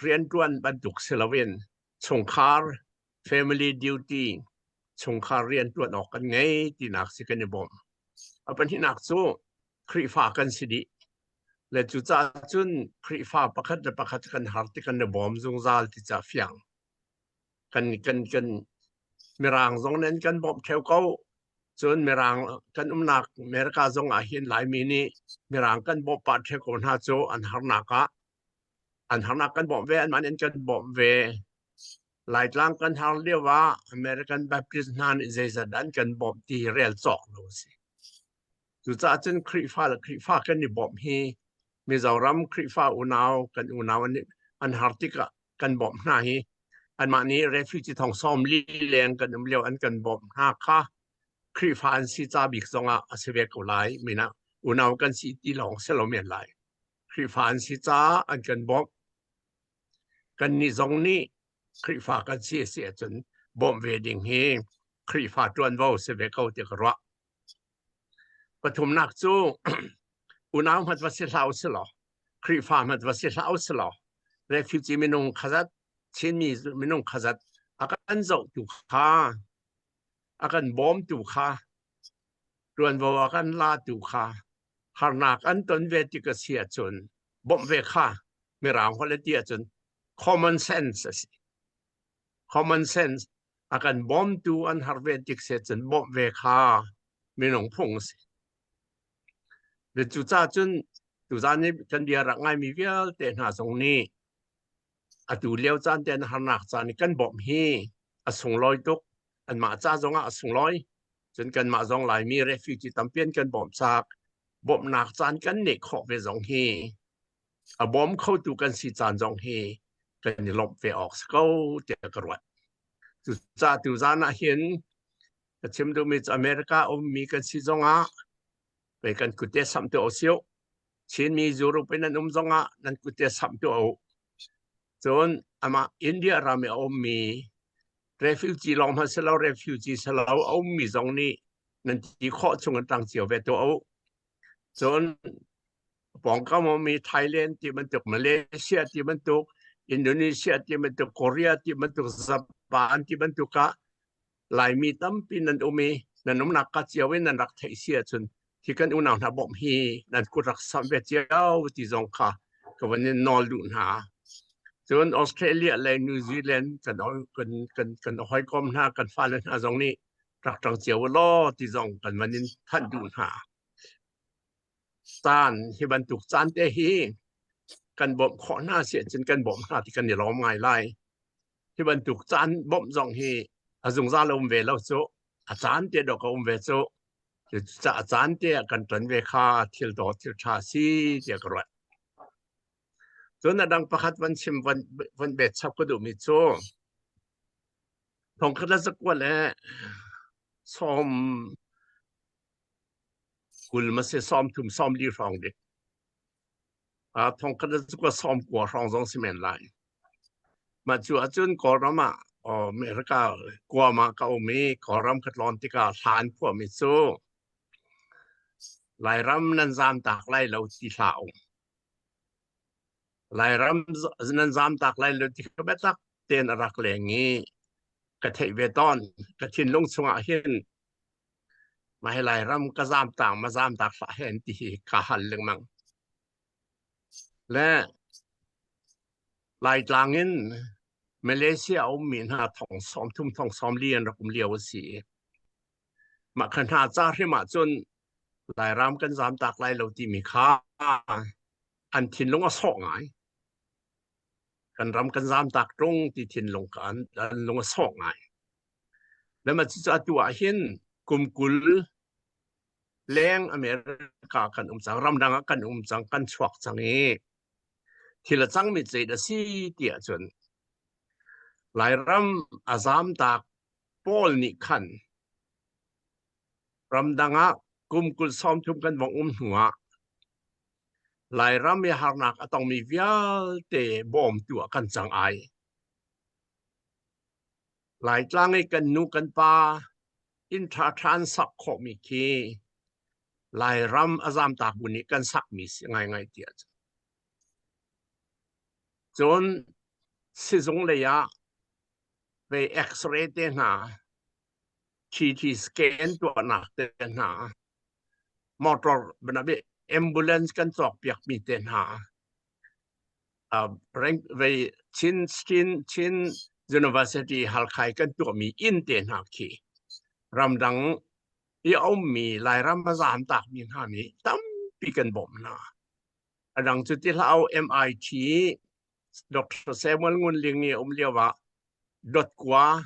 rianṭuan bantuk si loin chungkhar family duty chungkhar rianṭuan awk kan ngei tinak si kan i bawm. A pahnihnak cu Khrihfa kan si dih. Le cucaah cun Khrihfa pakhat le pakhat kan har ti kan i bawm zungzal ti ca fiang. Kan kan kan Mirang zong nih an kan bawmh ṭheo ko. Cun Mirang kan umnak America zong ah hin Laimi nih Mirang kan bawmh pah ṭheo ko hna cu an harnak ah an harnak kan bawmh ve anmah nih an kan bawmh ve. Laitlang kan har lio ah American Baptist hna nih zeizat an kan bawmh ti hi rel cawk lo a si. Cucaah cun Khrihfa le Khrihfa kan i bawmh hi Mizoram Khrihfa unau kan unau an, an har tikah kan bawmh hna hi anmah nih refugee thong 40 leng kan um lio an kan bawmh hna kha Khrihfa an si ca bik zongah a si ve ko lai mina unau kan si ti lawng si lo men lai Khrihfa an si caah an kan bawmh kannih zong nih Khrihfa kan si a si ahcun bawmh ve ding hi Khrihfa ṭuanvo si ve ko ti ka ruah Pathumnak cu unau hmat va si hlah usih law, Khrihfa hmat va si hlah usih law, refugee minung khazat, Chinmi minung khazat a kan zohtu kha, a kan bawmtu kha, ṭuanvo a kan latu kha, harnak an ton ve tik a si ahcun bawmh ve kha Mirang holh a ti ahcun common sense a si. Common sense a kan bawmtu an har ve tik se cun bawmh ve kha minung phung a si. Le cucaah cun tuzaan i kan bia rak ngaimi vialte hna zong nih atu lio caan te an harnak caan i kan bawmh hi a sunglawi tuk. Anmah ca zongah a sunglawi. Cun kanmah zong Laimi refugee tampi an kan bawmh caak bawmhnak caan kan neih khawh ve zong hi a bawm khotu kan si caan zong hi kan i lawmh ve awk si ko tiah ka ruat. Cucaah tuzaan ah hin ka chim duhmi cu America ummi kan si zongah pei kan kut te samh tuah usih. Chinmi Europe in nan um zongah nan kut te samh tuah u. Cun amah India ram i a ummi refugee lawng hmanh si lo refugee si lo a ummi zong nih nan ti khawh chung in ṭang cio ve tuah u. Cun pawngkam ummi Thailand ti bantuk Malaysia ti bantuk Indonesia ti bantuk Korea ti bantuk Japan ti bantuk ah Laimi tampi nan um i nan umnak ka cio in nan rak theih si ahcun Hi kan unau hna bawmh hi nan kut rak samh ve cio ti zong kha ka van in nawl duh hna. Cun Australia le New Zealand kan kan kan kan hawikom hna kan fale hna zong nih rak ṭang cio u law ti zong kan van in thanh duh hna. Caan hi bantuk caan te hi kan bawmh khawh hna si ahcun kan bawmh hna ti kan i lawm ngai lai. Hi bantuk caan bawmh zong hi a zungzal a um ve lo cu a caan te dawh ka um ve cu. Cucaah caan te ah kan ṭan ve kha thil dawh thil ṭha si tiah ka ruah. Cun a dang pakhat van chim van van bet chap ka duhmi cu thongkhat le zakua le 20 ma si 30 40 hrawng dik. Thongkhat le zakua 90 hrawng zong si men lai. Mah cu ahcun Kawlram ah America Guam ah ka um i Kawlram ka tlawn tikah hlan khuami cu Lairam nan zamtak lai lo ti hlah u. Lairam nan zamtak lai lo ti kha biatak tein a rak leng i ka theih ve tawn. Ka thinlung chungah hin mah hi Lairam ka zamtak ma zamtak hlah hen ti hi ka hal lengmang. Le Laitlang in Malaysia a ummi hna thong 30 thong 40 an rak um lio a si i mah kha hna ca hrim ah cun Lairam kan zamtak lai lo timi kha an thinlung a sawh ngai. Kan ram kan zamtak ṭung ti thinlung kha an, an lung a sawh ngai. Le mah cucu atu ah hin kum 20 leng America kan um cang, ramdang ah kan um cang, kan chuak cang i thil a cangmi zei a si ti ahcun Lairam a zamtak pawl nih khan ramdang ah kum 20 30 kan vong um hnu ah Lairam i harnak a tongmi vialte bawmtu ah kan cang ai. Laitlang i kan nu kan pa inn ṭhaṭha an sak khawhmi khi Lairam a zamtak bu nih kan sakmi si ngaingai ti ahcun. Cun sizung lei ah vei X-ray te hna, CT scan tuahnak te hna, motor ambulance kan cawkpiakmi te hna, vei Chin Chin Chin University Halkha i kan tuahmi inn te hna khi ramdang i a ummi Lairam a zaamtakmi hna nih tampi kan bawmh hna. A dang cu ti hlah MIT Dr. Samuel Ngun Ling i um lio ah dotkua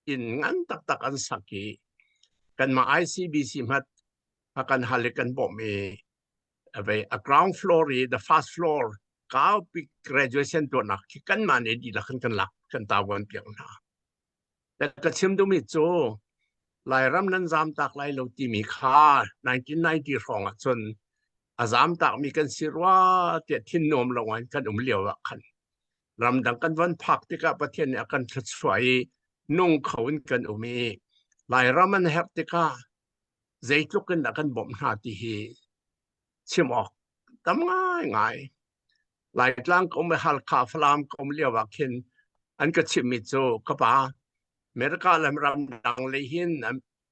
inn ngan taktak an sak i kanmah ICBC hmat a kan hal i kan bawmh i a ground floor i the first floor kaupi graduation tuahnak khi kanmah nih dihlak in kan lak kan tavuan piak hna. Ka chim duhmi cu Lairam nan zamtak lai lo timi kha 1990 hrawng ah cun a zamtakmi kan si rua tiah thin nuam lo in kan um lio ah khan ramdang kan van phak tikah Pathian nih a kan thluachuah i nung kho in kan um i Lairam an herh tikah zeitluk in dah kan bawmh hna ti hi chim awk tam ngaingai. Laitlang ka um i Halkha Falam ka um lio ah khin an ka chimhmi cu ka pa America le ramdang lei hin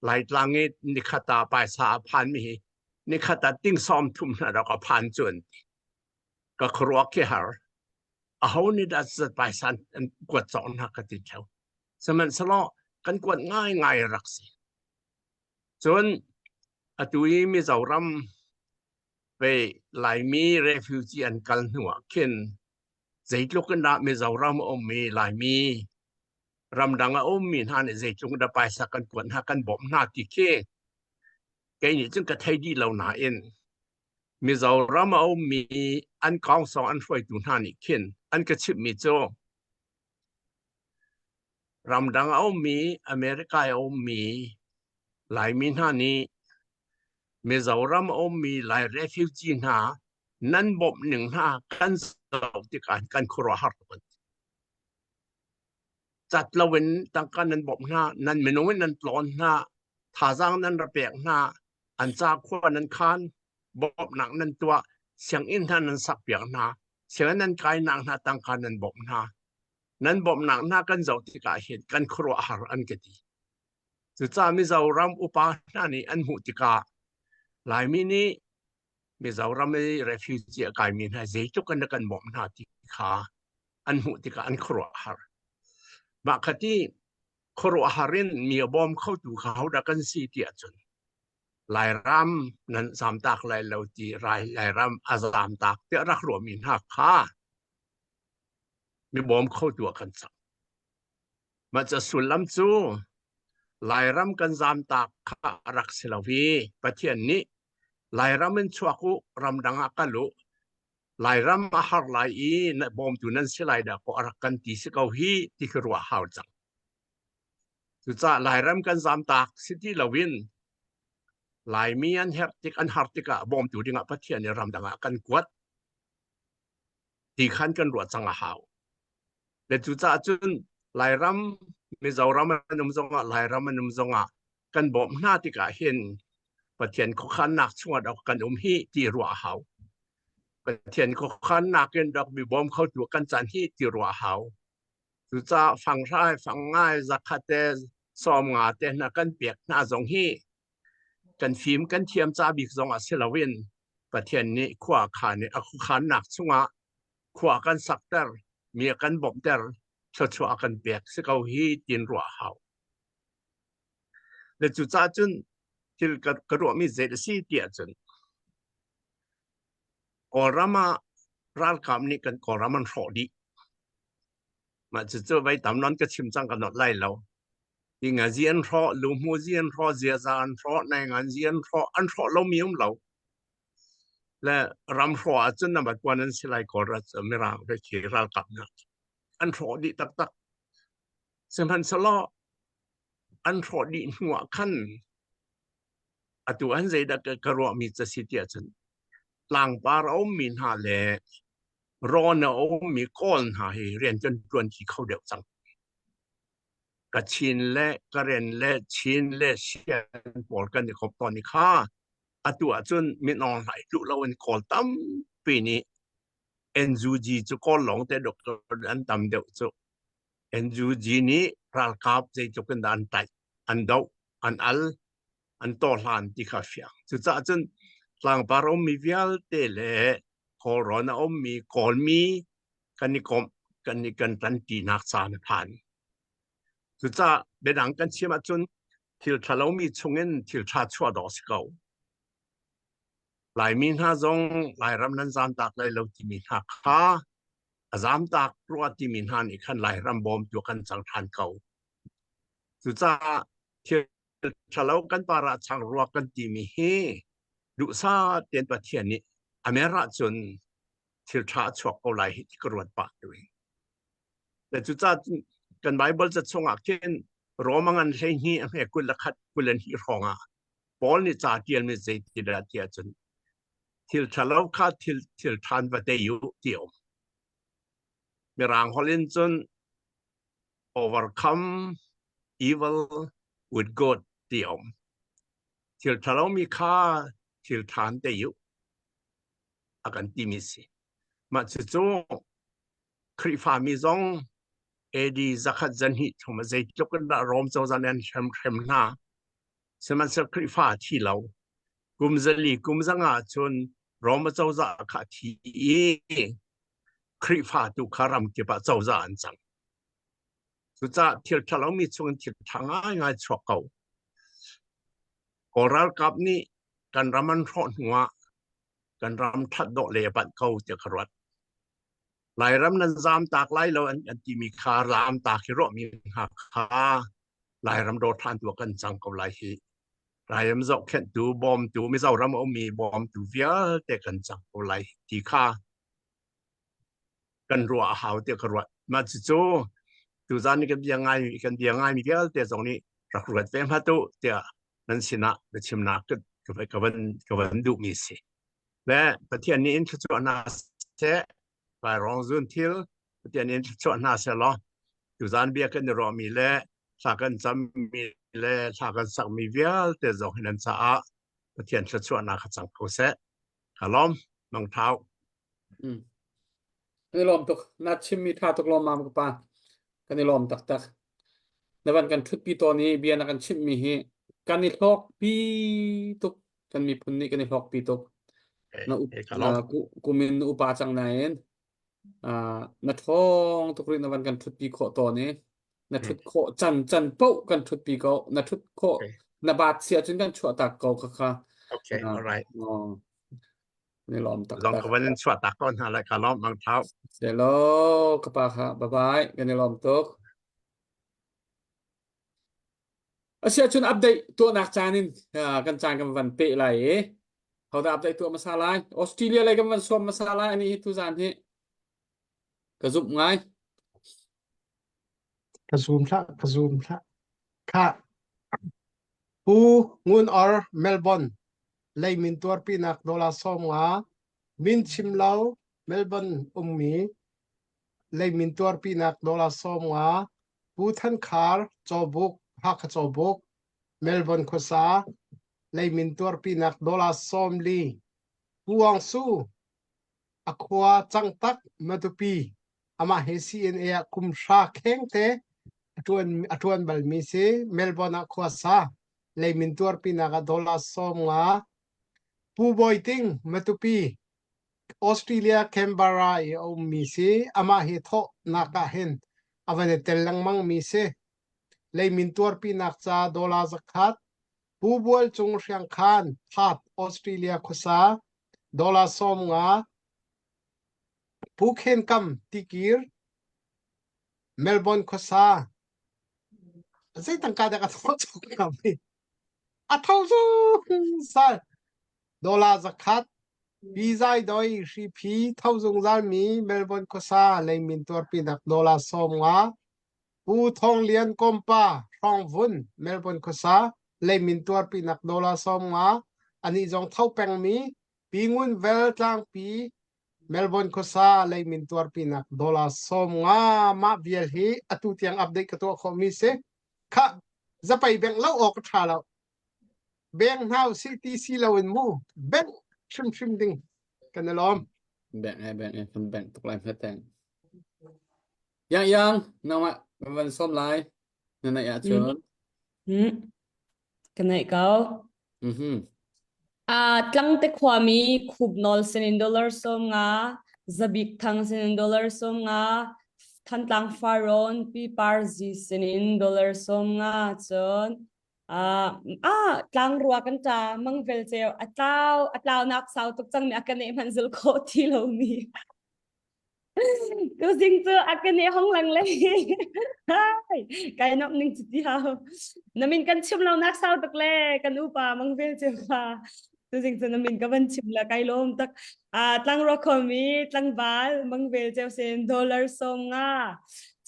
Laitlang i nikhat ah paisa a phanmi hi nikhat ah ting 30 hna rak a phan cu an ti. Ka khuaruah khi har. Aho nih dah zat paisa an kuat cawk hna ka ti theo. Sihmanhsehlaw kan kuat ngaingai rak si. Cun atu i Mizoram vei Laimi refugee an kal hnu ah khin zeitluk in dah Mizoram a ummi Laimi ramdang a ummi hna nih zeitluk in dah paisa kan kuat hna kan bawmh hna ti khi kei nih cun ka thei dih lo nain Mizoram a ummi an council an hruaitu hna nih khin an ka chimhmi cu Ramdang a ummi America i a ummi Laimi hna nih Mizoram a ummi Lai refugee hna nan bawmh ning hna kan zoh tikah kan khuaruahhar tuk. Cat loin tangka nan bawmh hna, nan minung in nan tlawn hna, thazaang nan ra pek hna, an ca khua nan khan, bawmhnak nan tuah, sianginn hna nan sakpiak hna, sianginn nan kainak hna tangka nan bawmh hna. Nan bawmhnak hna kan zoh tikah hin kan khuaruahhar an ka ti. Cucaah Mizoram upa hna nih an hmuh tikah. Laimi nih Mizoram i refugee a kaimi hna zeitluk in kan bawmh hna ti kha an hmuh tikah an khuaruahhar. Mah khati khuaruahhar in mi a bawm khotu kha hodah kan si ti ahcun Lairam nan zamtak lai lo ti rai Lairam a zamtak tiah rak ruahmi hna kha mi bawm khotu ah kan cang. Mah ca sullam cu Lairam kan zamtak kha rak si lo i Pathian nih Lairam in chuak u, ramdang ah kal u, Lairam a har lai i na bawmtu nan si lai dah kaw a rak kan ti si ko hi ti khi ruah hau cang. Cucaah Lairam kan zamtak si ti loin Laimi an herh tik an har tikah bawmtu dingah Pathian nih ramdang ah kan kuat ti khan kan ruah cang a hau. Le cucaah cun Lairam Mizoram an um zongah Lairam an um zongah kan bawmh hna tikah hin Pathian khuakhannak chungah dok kan um hi ti ruah a hau. Pathian khuakhannak in dok mi bawm khotu kan caan hi ti ruah a hau. Cucaah fanghrai, fangngai, zakhat te, 50 te hna kan pek hna zong hi kan fim kan thiam ca bik zong ah si loin Pathian nih khua khan i a khuakhannak chungah khua kan sakter, mi a kan bawmhter, thluachuah a kan pek si ko hi tin ruah a hau. Le cucaah cun thil ka, ka ruahmi zei a si ti ahcun Kawlram ah ralkap nih kan Kawlram an hrawh dih. Mah cucu vai tam nawn ka chim cang ka not lai lo. Tingazi an hrawh, luhmuzi an hrawh, ziaza an hrawh, nainganzi an hrawh, an hrawh lomi um lo. Le ram hrawh ahcun number one an si lai Kawlram Mirang khi ralkap nak. An hrawh dih taktak. Sihmanhsehlaw an hrawh dih hnu ah khan atu an zeidah ka ruahmi ca si ti ahcun tlangpar a ummi hna le rawn a ummi Kawl hna hi rian kan ṭuan ti kho deuh cang. Kachin le Karen le Chin le Sian pawl kan i kop tawn i kha atu ahcun Min Aung Hlaing duh loin Kawl tampi nih NUG cu Kawl lawng te doctor an tam deuh cu. NUG nih ralkap zeitluk in dah an tlaih, an doh, an al, an tawhlan ti kha fiang. Cucaah cun tlangpar a ummi vialte le Kawlrawn a ummi Kawlmi kan i komh, kan i kan ṭanṭinak caan a phan. Cucaah biadang kan chim ahcun thil ṭha lomi chungin thil ṭha chuah dawh a si ko. Laimi hna zong Lairam nan zaamtak lai lo timi hna kha a zamtak rua timi hna nih khan Lairam bawmtu kan cang ṭhan ko. Cucaah thil ṭhalo kan par ah chang rua kan timi hi duhsah tein Pathian nih a mer ahcun thil ṭha a chuak ko lai hi ti ka ruat pah tu hi. Le cucaah kan Bible ca chungah khin Roma ngan 12 a hme 21 22 hrawng ah Paul nih ca ṭialmi zeitidah ti ahcun thil ṭhalo kha thil thil ṭhan va tei u ti um. Mirang holh in cun overcome evil with good ti um. Thil ṭhalo mi kha thil ṭhan tei u a kan timi si. Mah cucu Khrihfami zong AD 102 chung ah zeitluk in dah Rom cozah nih an hrem hrem hna. Sihmanhsehlaw Khrihfa a thi lo. Kum 4 kum 5 cun Rom cozah kha a thi i Khrihfa tu kha ram kip ah cozah an cang. Cucaah thil ṭhalomi chungin thil ṭha ngaingai chuak ko. Kawl ralkap nih kan ram an hrawh hnuah kan ram ṭhat dawh le a panh ko tiah ka ruat. Lairam nan zaam tak lai lo an, an timi kha zaam tak hi ruahmi hna kha Lairam dawr ṭhan tu ah kan cang ko lai hi. Lairam zohkhenhtu, bawmtu, Mizoram a ummi bawmtu vialte kan cang ko lai ti kha kan ruah a hau tiah ka ruat. Mah cucu tuzan i kan bia ngai kan bia ngaimi vialte zong nih rak ruat ve hmat u tiah nan sinah biachimnak ka, ka, van, ka van duhmi si. Le Pathian nih in thluachuah hna seh, Vairawng zun thil Pathian nih in thluachuah hna seh law tuzan bia kan i ruahmi le thla kan cammi le thla kan sakmi vialte zong hi nan caah Pathian thluachuahnak kha cang ko seh. Ka lawm, nong thau. Mm. Kan i lawm tuk. Na chimmi tha tuk lawm mam ka pa. Kan i lawm taktak. Na van kan thutpi tawn i bia na kan chimmi hi kan i hlawk pi tuk. Kan miphun nih kan i hlawkpi tuk. Na up na kumin na upa cang nain na ṭhawng tuk rih na van kan ṭhutpi khawh tawn i na ṭhut khawh can can paoh kan ṭhutpi ko. Na ṭhut khawh na baat si ahcun kan chuah tak ko kha kha. Okay, all right. Ni lawm tak Zong ka van in chuah tak ko hna lai ka lawm mang thau. Hello, ka pa kha. Bye bye. Kan i lawm tuk. Asiahcun update tuahnak caan in kan caan kan van peh lai i hodah update tuah hmasa lai? Australia lei kan van sawm hmasa lai ani hi tuzaan hi ka zumh ngai. Ka zoom hlah, ka zoom hlah. Khah. Pu Ngun Or Melbourne leimin tuarpinak dollar 50 min chim lo Melbourne ummi leimin tuarpinak dollar 50 Pu Than Khar Cawbuk Hakha Cawbuk Melbourne khuasa leimin tuarpinak dollar 40 Pu Wang Su a khua Cangtak Matupi amah hi CNA ah kum hra kheng te a ṭuan a ṭuan balmi si Melbourne ah khuasa leimin tuarpinak ah dollar 50 Pu Bawi Ting Matupi Australia Canberra i a ummi si. Amah hi thawhnak ah hin a van i tel lengmangmi si. Leimin tuarpinak ca dollar zakhat, Pu Bual Cung Hriangkhan, Perth, Australia khuasa, dollar 50, Pu Khen Kam Tikir, Melbourne khuasa. Zei tangka dah ka thawh cawk hnga mi? A tho zungzal. Dollar zakhat, Pi Zai Doi Hriphi tho zungzalmi Melbourne khuasa leimin tuarpinak dollar 50, Pu Thawng Lian Kawmpa Hrawngvun Melbourne khuasa leimin tuarpinak dollar 50, anih zong tho pengmi Pi Ngun Vel Tlangpi Melbourne khuasa leimin tuarpinak dollar 50 mah vial hi atu tiang update ka tuah khawhmi si. Khah, zapei bengh lo awk a ṭha lo. Beng hna usih ti si loin mu bengh hrimhrim ding kan i lawm. Bengh eh bengh eh kan bengh tuk lai hmet Yang yang nangmah kan van sawm lai na naih ahcun. Mm. Ka naih ko. Mhm. Ah Tlangte khuami Khupnawl sinin dollar 50, Zabik Thang sinin dollar 50, Thantlang Farrawn Pi Par Zi sinin dollar 50 cun Ah, ah tlangrua kan ṭa mangvel ceu a tlau a tlaunak sau tuk cang mi a ka neh hmanh zul khawh ti lomi. Tuzing cu a ka neh hong lang le hai kai nomh ning cu ti hau. Na min kan chim lo nak sau tuk le kan upa mangvel ceu kha. Tuzing cu na min ka van chim la kai lawm tak. Ah tlangrua khomi tlangval mangvel ceu sin dollar 50.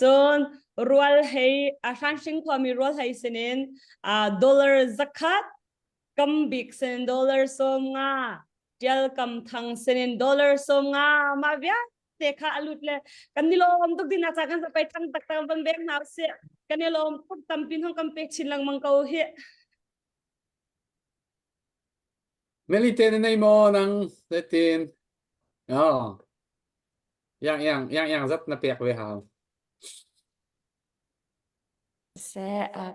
Cun rual hei a hranhring khuami rual hei sinin dollar zakhat kam bik sin dollar 50 tial kam thang sinin dollar 50 mah vialte kha a lut le kan ni lawm tuk dina cha kan pai thang tak tak van veng hna usih kan i lawm tuk tampi hong kan pek chin lengmang ko hi Meli te na nei maw nang zeitin? Oh. Yang yang yang yang zat na pek ve hau. Seh, uh,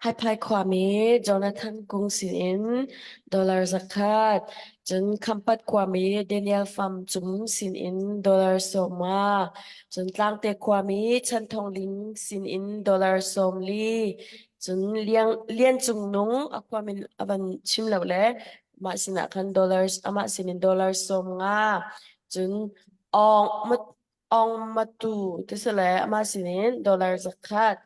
Haiphai khuami Jonathan Kung sinin dollar zakhat, cun Khampat khuami Daniel Pham Cung sinin dollar 50, cun Tlangte khuami Chan Thong Ling sinin dollar 40, cun Liang Lian Cung Nung a khuamin a van chim lo le mah sinah khan dollars amah sinin dollars 50 cun awng ong matu ti si le amah sinin dollar zakhat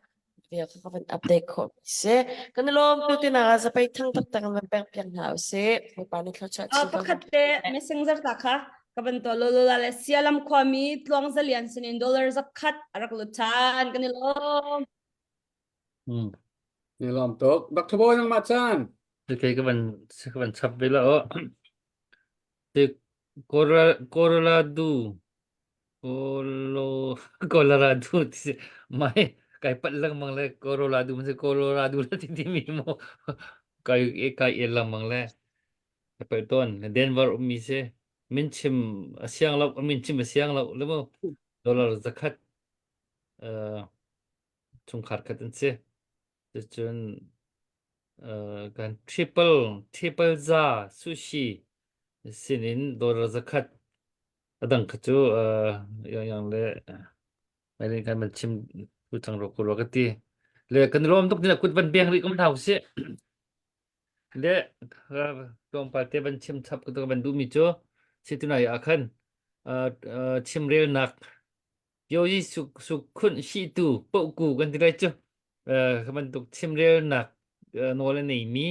vial kha ka van update khawh mi si kan i lawm tu tina zapei thang taktak in van pek piak hna usih Bawipa nih thluachuah Uh, chin ko pakhat te messenger ta kha ka van to lo lo la le sialam khuami tluang zalian sinin dollar zakhat a rak lut than kan i lawm Hmm. Ni lawm tuk. Dr. Bawi nangmah caan. Kei ka van ka van chap ve la aw. Te Colorado Colo Colorado ti si mai kai pat lengmang le Colorado man si Colorado la ti ti mi mo kai kai el lengmang le ka pel ton Denver ummi si min chim a siang lo min chim a siang lo le mo dollar zakhat uh chungkhar khat an si. Cucun Kan triple triple za sushi sinin dollar zakhat a dang kha cu yang yang le mai kan man chim tu cang ro ko ka ti le kan lawm tuk ni kut van beng rih kom hna usih le tlawmpal te van chim chap ka van duhmi cu situnai ah khan chimrelnak Yoyi suk suk khunh hihtu pohku kan ti lai cu. Kha bantuk chimrelnak nawl a neimi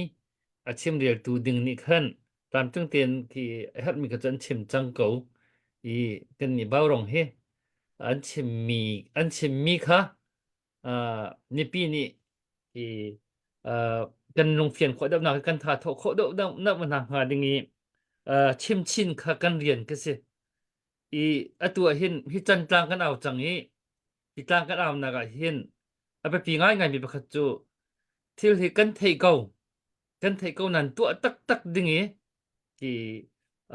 a chimreltu ding nih khan tlamtling tein khi a herhmi kha cu an chim cang ko i kan nih Baurong hi an chimmi an chimmi kha mipi nih hi kan lungfian khawh deuhnak kan tha thawh khawh deuh deuh hna hnga ding i chim chin kha kan rian ka si. I atu ah hin hi cantlang kan au cang i hi tlang kan aunak ah hin a biapi ngaingaimi pakhat cu thil hi kan theih ko kan theih ko nan tuah taktak ding i ti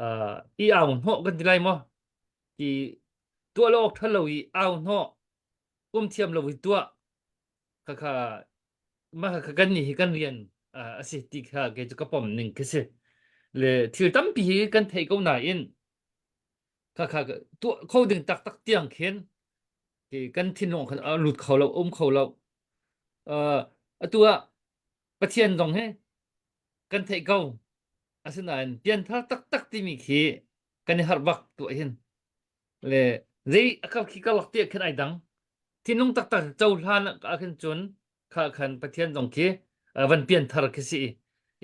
uh, i au hnawh kan ti lai maw ti tuah lo awk ṭha lo i au hnawh um thiam lo i tuah khakha mah kha kan nih hi kan rian a si ti kha kei cu ka pom ning khi si le thil tampi hi kan theih ko nain khakha tuah kho ding taktak tiang khin ki kan thinlung khan a lut kho lo um kho lo uh, atu ah Pathian zong hi kan theih ko asinain pianthar taktak timi khi kan i harh bak tuah hin le zei akal khi kalak ti khin ai dang thinlung taktak cohlan ah khin cun kha khan Pathian zong khi van pianthar khi si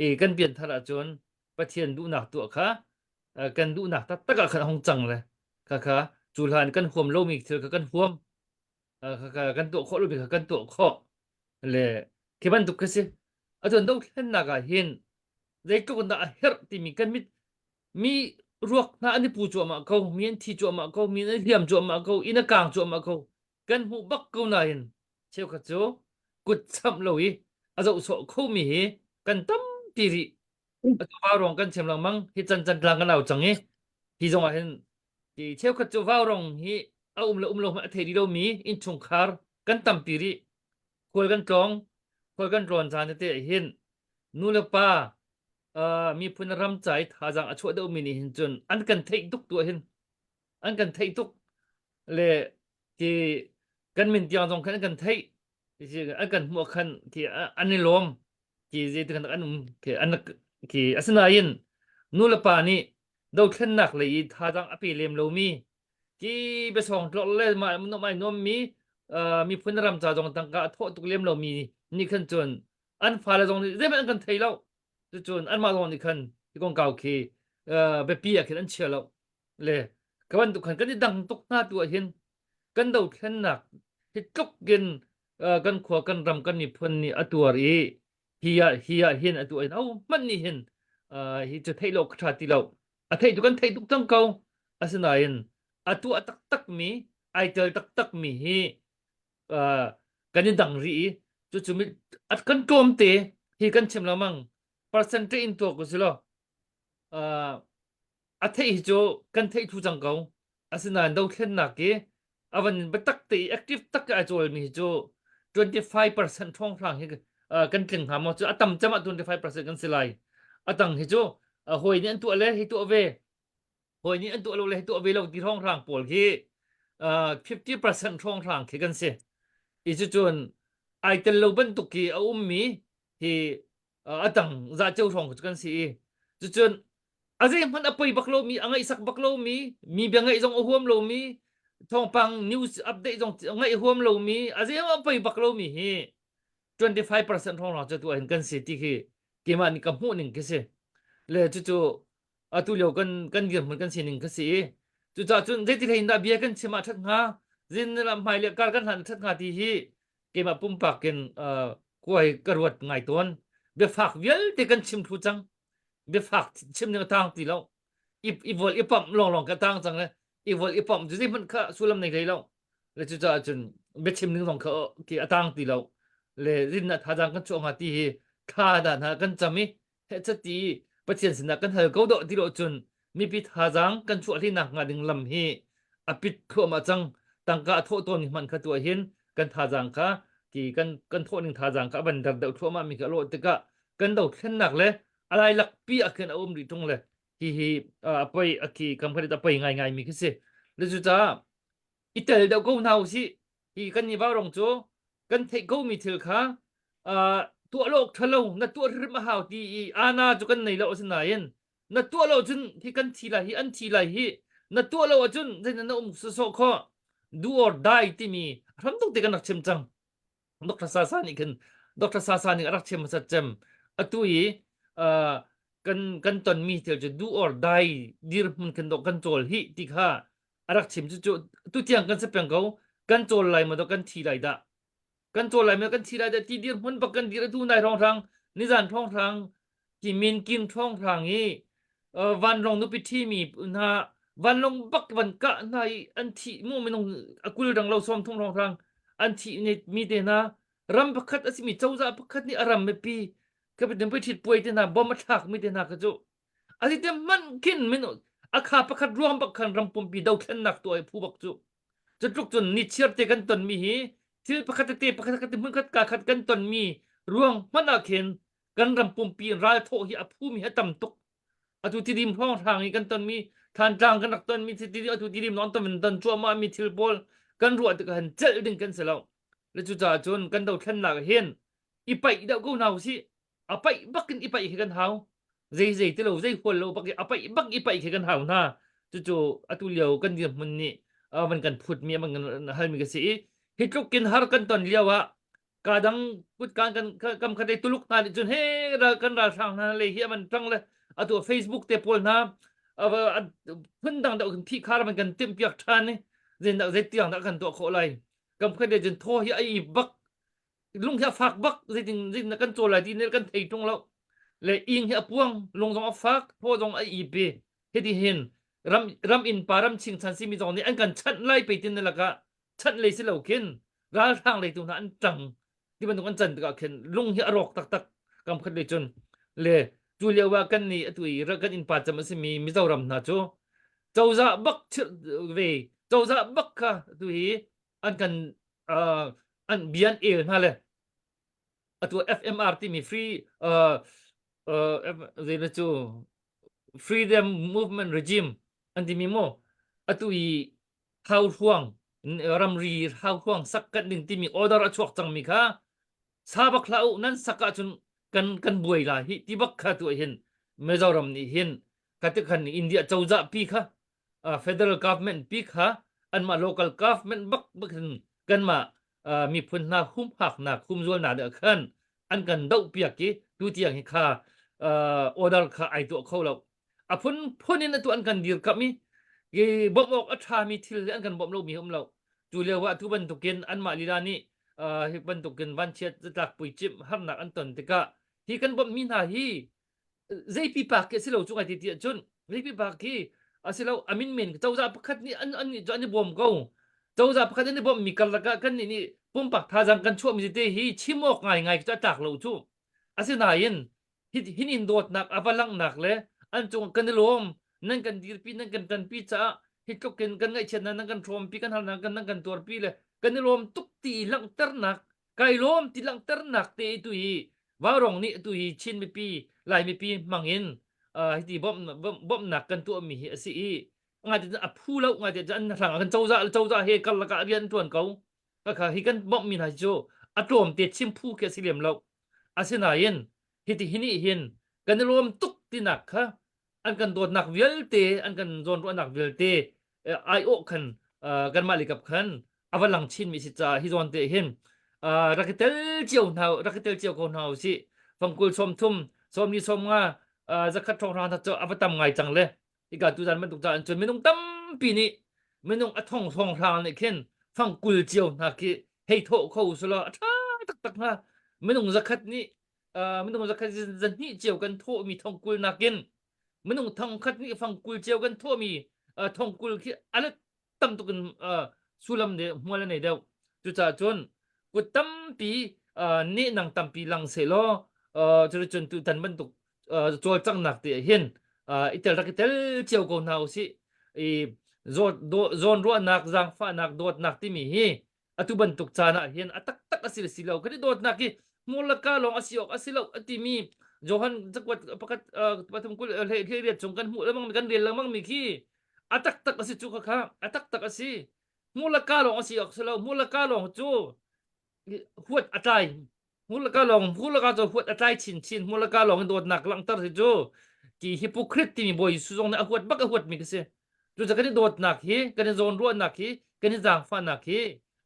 i kan pianthar ahcun Pathian duhnak tuah kha kan duhnak taktak ah khan a hung cang le kha kha cu hlan kan huam lomi thil kha kan huam kha kan tuah khawh lomi kha kan tuah khawh le khi bantuk khi si atuan dothlennak ah hin zeitluk in dah a herh timi kan mit mi ruak hna an i pu cuahmah ko mi an thi cuahmah ko mi an i hliam cuahmah ko inn a kaang cuahmah ko kan hmuh bak ko nain cheukhat cu kut chamh lo i a zoh sawh khomi hi kan tampi rih Atu vaurawng kan chim lengmang hi can can tlang kan au cang i hi zong ah hin ti cheukhat cu vaurawng hi a um le um lo hmanh a thei rih lomi innchungkhar kan tampi rih khual kan tlawng khual kan tlawn caan tete hin nu le pa uh, miphun ram ca i thazaang a chuah deuhmi nih hin cun an kan theih tuk tu hin an kan theih tuk le ti kan min tiang zong khan an kan theih an kan hmuh khan ti an i lawm ti zeitin kan an um khi an khi asinain nu le pa nih dothlennak lei i thazaang a pe lem lomi ki biasawng tlok le mah nom ai nuammi miphun ram ca zong tangka a thawh tuk lem lomi nih khan cun an fale zong nih zeihmanh an kan thei lo cucun anmah zong nih khan hi kongkau khi biapi ah khin an chia lo le ka bantuk khan kan i dang tuk hna tu ah hin kan dothlennak hi tluk in kan khua kan ram kan miphun nih a tuar i hi ah hi ah hin atu in ho hmanh nih hin hi cu theih lo ka ṭha ti lo a theih tu kan theih tuk cang ko asinain a tuah taktak mi ai tel taktak mi hi kan i dang rih i cucu mi kan tlawm te hi kan chim lengmang percentage in tuak u si law a theih hi cu kan theih thu cang ko. Asinain dothlennak i a van biatak te i active tak i ai cawlmi hi cu 25% hrawnghrang hi uh, kan tling hnga maw cu a tam cem ah 25% kan si lai. A tang hi cu uh, hawi nih an tuah le hi tuah ve hawi nih an tuah lo le hi tuah ve lo ti hrawnghrang pawl khi uh, 50% hrawnghrang khi kan si. I cucun ai tel lo bantuk khi a ummi hi a tang za ceu hrawng cu kan si i cucun a zeihmanh a poi bak lomi a ngaihsak bak lomi mi bia ngaih zong a huam lomi thawngpang news update zong ngaih huam lomi a zeihmanh a poi bak lomi hi 25% hrawng hrawng cu tu hin kan si ti khi keimah nih ka hmuh ning khi si le cucu atu lio kan kan dirhmun kan sining kha si i cucaah cun zeiti hlei in dah bia kan chim ah ṭhat hnga zin hmai le kar kan hlan ṭhat hnga ti hi keimah pumpak in uh, kuai ka ruat ngai tawn biafak vialte kan chim thlu cang biafak chim ning a tang ti lo i i vol i pamh longlong ka tang cang le i vol i pamh cu zeihmanh kha sullam nei hlei lo le cucaah cun biachim ning zong kha ki a tang ti lo le rinna thazaang kan chuah hnga ti hi thla dan ha kan cam i hehchat i Pathian sinah kan hal ko dawh ti lo cun mipi thazaang kan chuah hlinak hnga ding lam hi a pit thluahmah cang tangka a thawh tawn hman kha tuah hin kan thazaang kha ki kan kan thawh ning thazaang kha a van dar deuh thluahmah mi kha a lawh tikah kan dothlennak le a lailak pi ah khin a um rih ṭung le hi hi a poi a khi kam khat a poi ngai ngai mi khi si. Le cucaah i tel deuh ko hna usih. Hi kan nih vaurawng cu kan theih ko mi thil kha tuah lo awk ṭha lo na tuah hrim a hau ti i ana cu kan nei lo asinain na tuah lo cun hi kan thi lai hi an thi lai hi na tuah lo ahcun zeitin na um sawsawh khawh do or die timi hram tuk te kan rak chim cang Dr. Sasa nih khin Dr. Sasa nih a rak chim hmasat cem atu i kan kan tonmi thil cu do or die dirhmun khin dawh kan cawl hi ti kha a rak chim cu cu tu tiang kan si peng ko kan cawl lai maw kan thi lai dah kan cawl lai maw kan thi lai dah ti dirhmun bak kan dir atu nai hrawnghrang nizan hrawnghrang ki min kin hrawnghrang i vanlawng nupi ṭhimi hna vanlawng bak van kah hna i an thih mu minung a kul rang lo sawm thum hrawnghrang an thih mi te hna ram pakhat a simi cozah pakhat nih a ram mipi ka nupi ṭhit puai te hna bom a thlak mi te hna kha cu a si te hmanh khin min a kha pakhat ruang bak khan ram pumpi dothlennak tuah i phu bak cu cu tluk cun ni chiar te kan ton mi hi thil pakhat tete pakhat khat hmun khat ka khat kan ton mi ruang hmanh ah khin kan ram pumpi ral thawh hi a phu mi hi a tam tuk atu tidim hrawnghrang i kan tonmi Thantlang kan rak tonmi thil atu tidim non ton ton cuahmah mi thil pawl kan ruah tikah han celh ding kan si lo le cucaah cun kan dothlennak hin i paih deuh ko hna usih a paih bak in i paih khi kan hau zei zei ti lo zei hual lo bak i a paih bak i paih khi kan hau hna cucu atu lio kan dirhmun nih van kan phut mi van kan halmi ka si i hi tluk in har kan ton lio ah ka dang kutkan kan kam khat tuluk hna nih cun he ral kan ralhrang hna le hi aman tang le atu Facebook te pawl hna phun dang deuh kan phih khar man kan timh piak than ni zein dah zei tiang dah kan tuah khawh lai kam khat le cun thaw hi a i bak lung hi a fak bak zeitin zeitin kan cawl lai ti ne kan thei tung lo le ing hi a puang lung zong a fak thaw zong a i pe hiti hin ram ram in pa ram chingchan simi zong nih an kan chanh lai pe tin ne lakah chanh lei si lo khin ralhrang lei tu hna an ṭang ti bantuk an can tikah khin lung hi a rawk taktak kam khat lei cun le cu lio ah kan nih atu i kan innpa cem a simi Mizoram hna cu cozah bak ve cozah bak kha atu hi an kan uh, an bian el hna le atu FMR timi free uh, uh, zei cu freedom movement regime an timi mu atu i hauhruang ramri hauhruang sak kan ding timi order a chuak cangmi kha sa bak hlah u nan sak ahcun kan kan buai la hi ti bak kha tu hin Mizoram nih hin kati khan India cozah pi kha federal government pi kha anmah local government bak bak hin kanmah miphun hna humhaknak humzualnak nih khan an kan doh piak i tu tiang hi kha order kha ai tuah kho lo a phunphun in atu an kan dirkamh i bawmh awk a ṭhami thil hi an kan bawmh lomi um lo tu lio ah tu bantukin anmah lila nih hi bantukin vanchiat zatlak puicimh harnak an ton tikah hi kan bawmhmi hna hi zei pipa khi a si lo cu ngai ti ti ahcun zei pipa khi a si lo a min men cozah pakhat nih an an nih cu an i bawm ko cozah pakhat an i bawmhmi karlak ah kan nih nih pumpak thazaang kan chuahmi tete hi chim awk ngaingai cu a tlak lo cu asinain hin in dawtnak a va langhnak le an cung kan i lawm nan kan dirpi nan kan ṭanpi caah hi tluk in kan ngaihchiatnak nan kan hrawmpi kan harnak kan nan kan tuarpi le kan i lawm tuk ti i langhternak kai lawm ti langhternak te tu hi Vaurong nih tu hi Chin mipi Lai mipi hmang in hiti bawmhnak kan tuahmi hi a si i ngai te a phu lo ngai te an hrang kan cozah cozah he karlak ah rian tuan ko kha hi kan bawmhmi hna cu a tlawm te chim phu khi a si lem lo asinain hiti hi nih hin kan i lawm tuk tinak kha an kan dawtnak vialte an kan zawnruahnak vialte aiawh khan kanmah likap khan a va lang chinmi si caah hi zawn te hin rak i tel cio hna rak i tel cio ko hna usih fangkul sawm thum sawm li sawm nga zakhat hrawng hra cu a va tam ngai cang le hika tuzan bantuk caan cun minung tampi nih minung a thong hrawng hrang nih khin fangkul cio hna khi hei thawh kho sulaw a ṭha taktak hnga minung zakhat nih minung zakhat zahnih cio kan thawhmi thongkul nakin minung thongkhat nih fangkul cio kan thawhmi thongkul khi a let tam tuk in sullam le hmual a nei deuh cucaah cun kut tampi nehnang tampi lang sehlaw cuticun tutan bantuk cawlcanghnak te hin i tel rak i tel cio ko hna usih i zawnruahnak zaangfahnak dawtnak timi hi atu bantuk caan ah hin a taktak a si le si lo kan i dawtnak hi hmur le ka lawng a si awk a si lo a timi. Johan cakuat pakhat pathum kul hlei riat chung kan hmuh lengmang kan rel lengmang mi khi a taktak a si cu kha a taktak a si. Hmur le ka lawng a si awk si lo. Hmur le ka lawng cu huat a tlai. Hmur le ka lawng hmur le ka cu huat a tlai chinchin. Hmur le ka lawng in dawtnak langhter hi cu ti hypocrite timi Bawi Jesuh zong nih a huat bak a huat mi khi si. Cucaah kan i dawtnak hi, kan i zawnruahnak hi, kan i zaangfahnak hi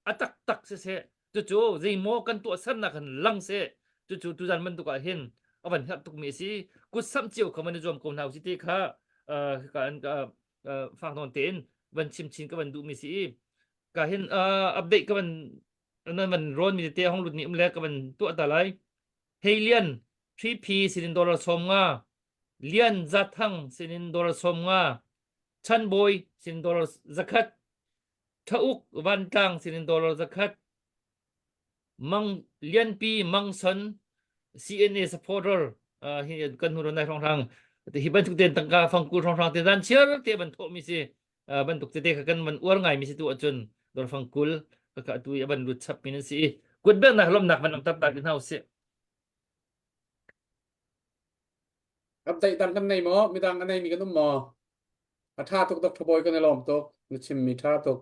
a taktak siseh, cucu zeimaw kan tuahsernak hin lang seh, cucu tuzan bantuk ah hin a van herh tukmi a si. Kut samh cio kha van i zuam ko hna usih ti kha uh, ka uh, uh, fak nawn tein van chim chin ka van duhmi si i ka hin uh, update ka van nan van rawn mi te hong lut ni um le ka van tuah ta lai. Hei Lian 3P sinin dollar som nga Lian Za Thang sinin dollar som nga Chan Bawi sinin dollar zakhat Thauk Vantlang sinin dollar zakhat Mang Lianpi Mang Son CNA supporter uh, hi kan hnu nai hrong hrang hi bantuk ten tangka fangkul hrong hrang te dan chiar te ban thawh mi si uh, bantuk tete kha kan van uar ngai mi si tu ahcun dor fangkul ka ka tu i ban lut chap min si i kut bek nak lomnak van lang tar ta hna usih Update dang kan nei maw? Midang a nei mi kan um maw? A ṭha tuk Dr. Bawi kan i lawm tuk. Na chimmi ṭha tuk.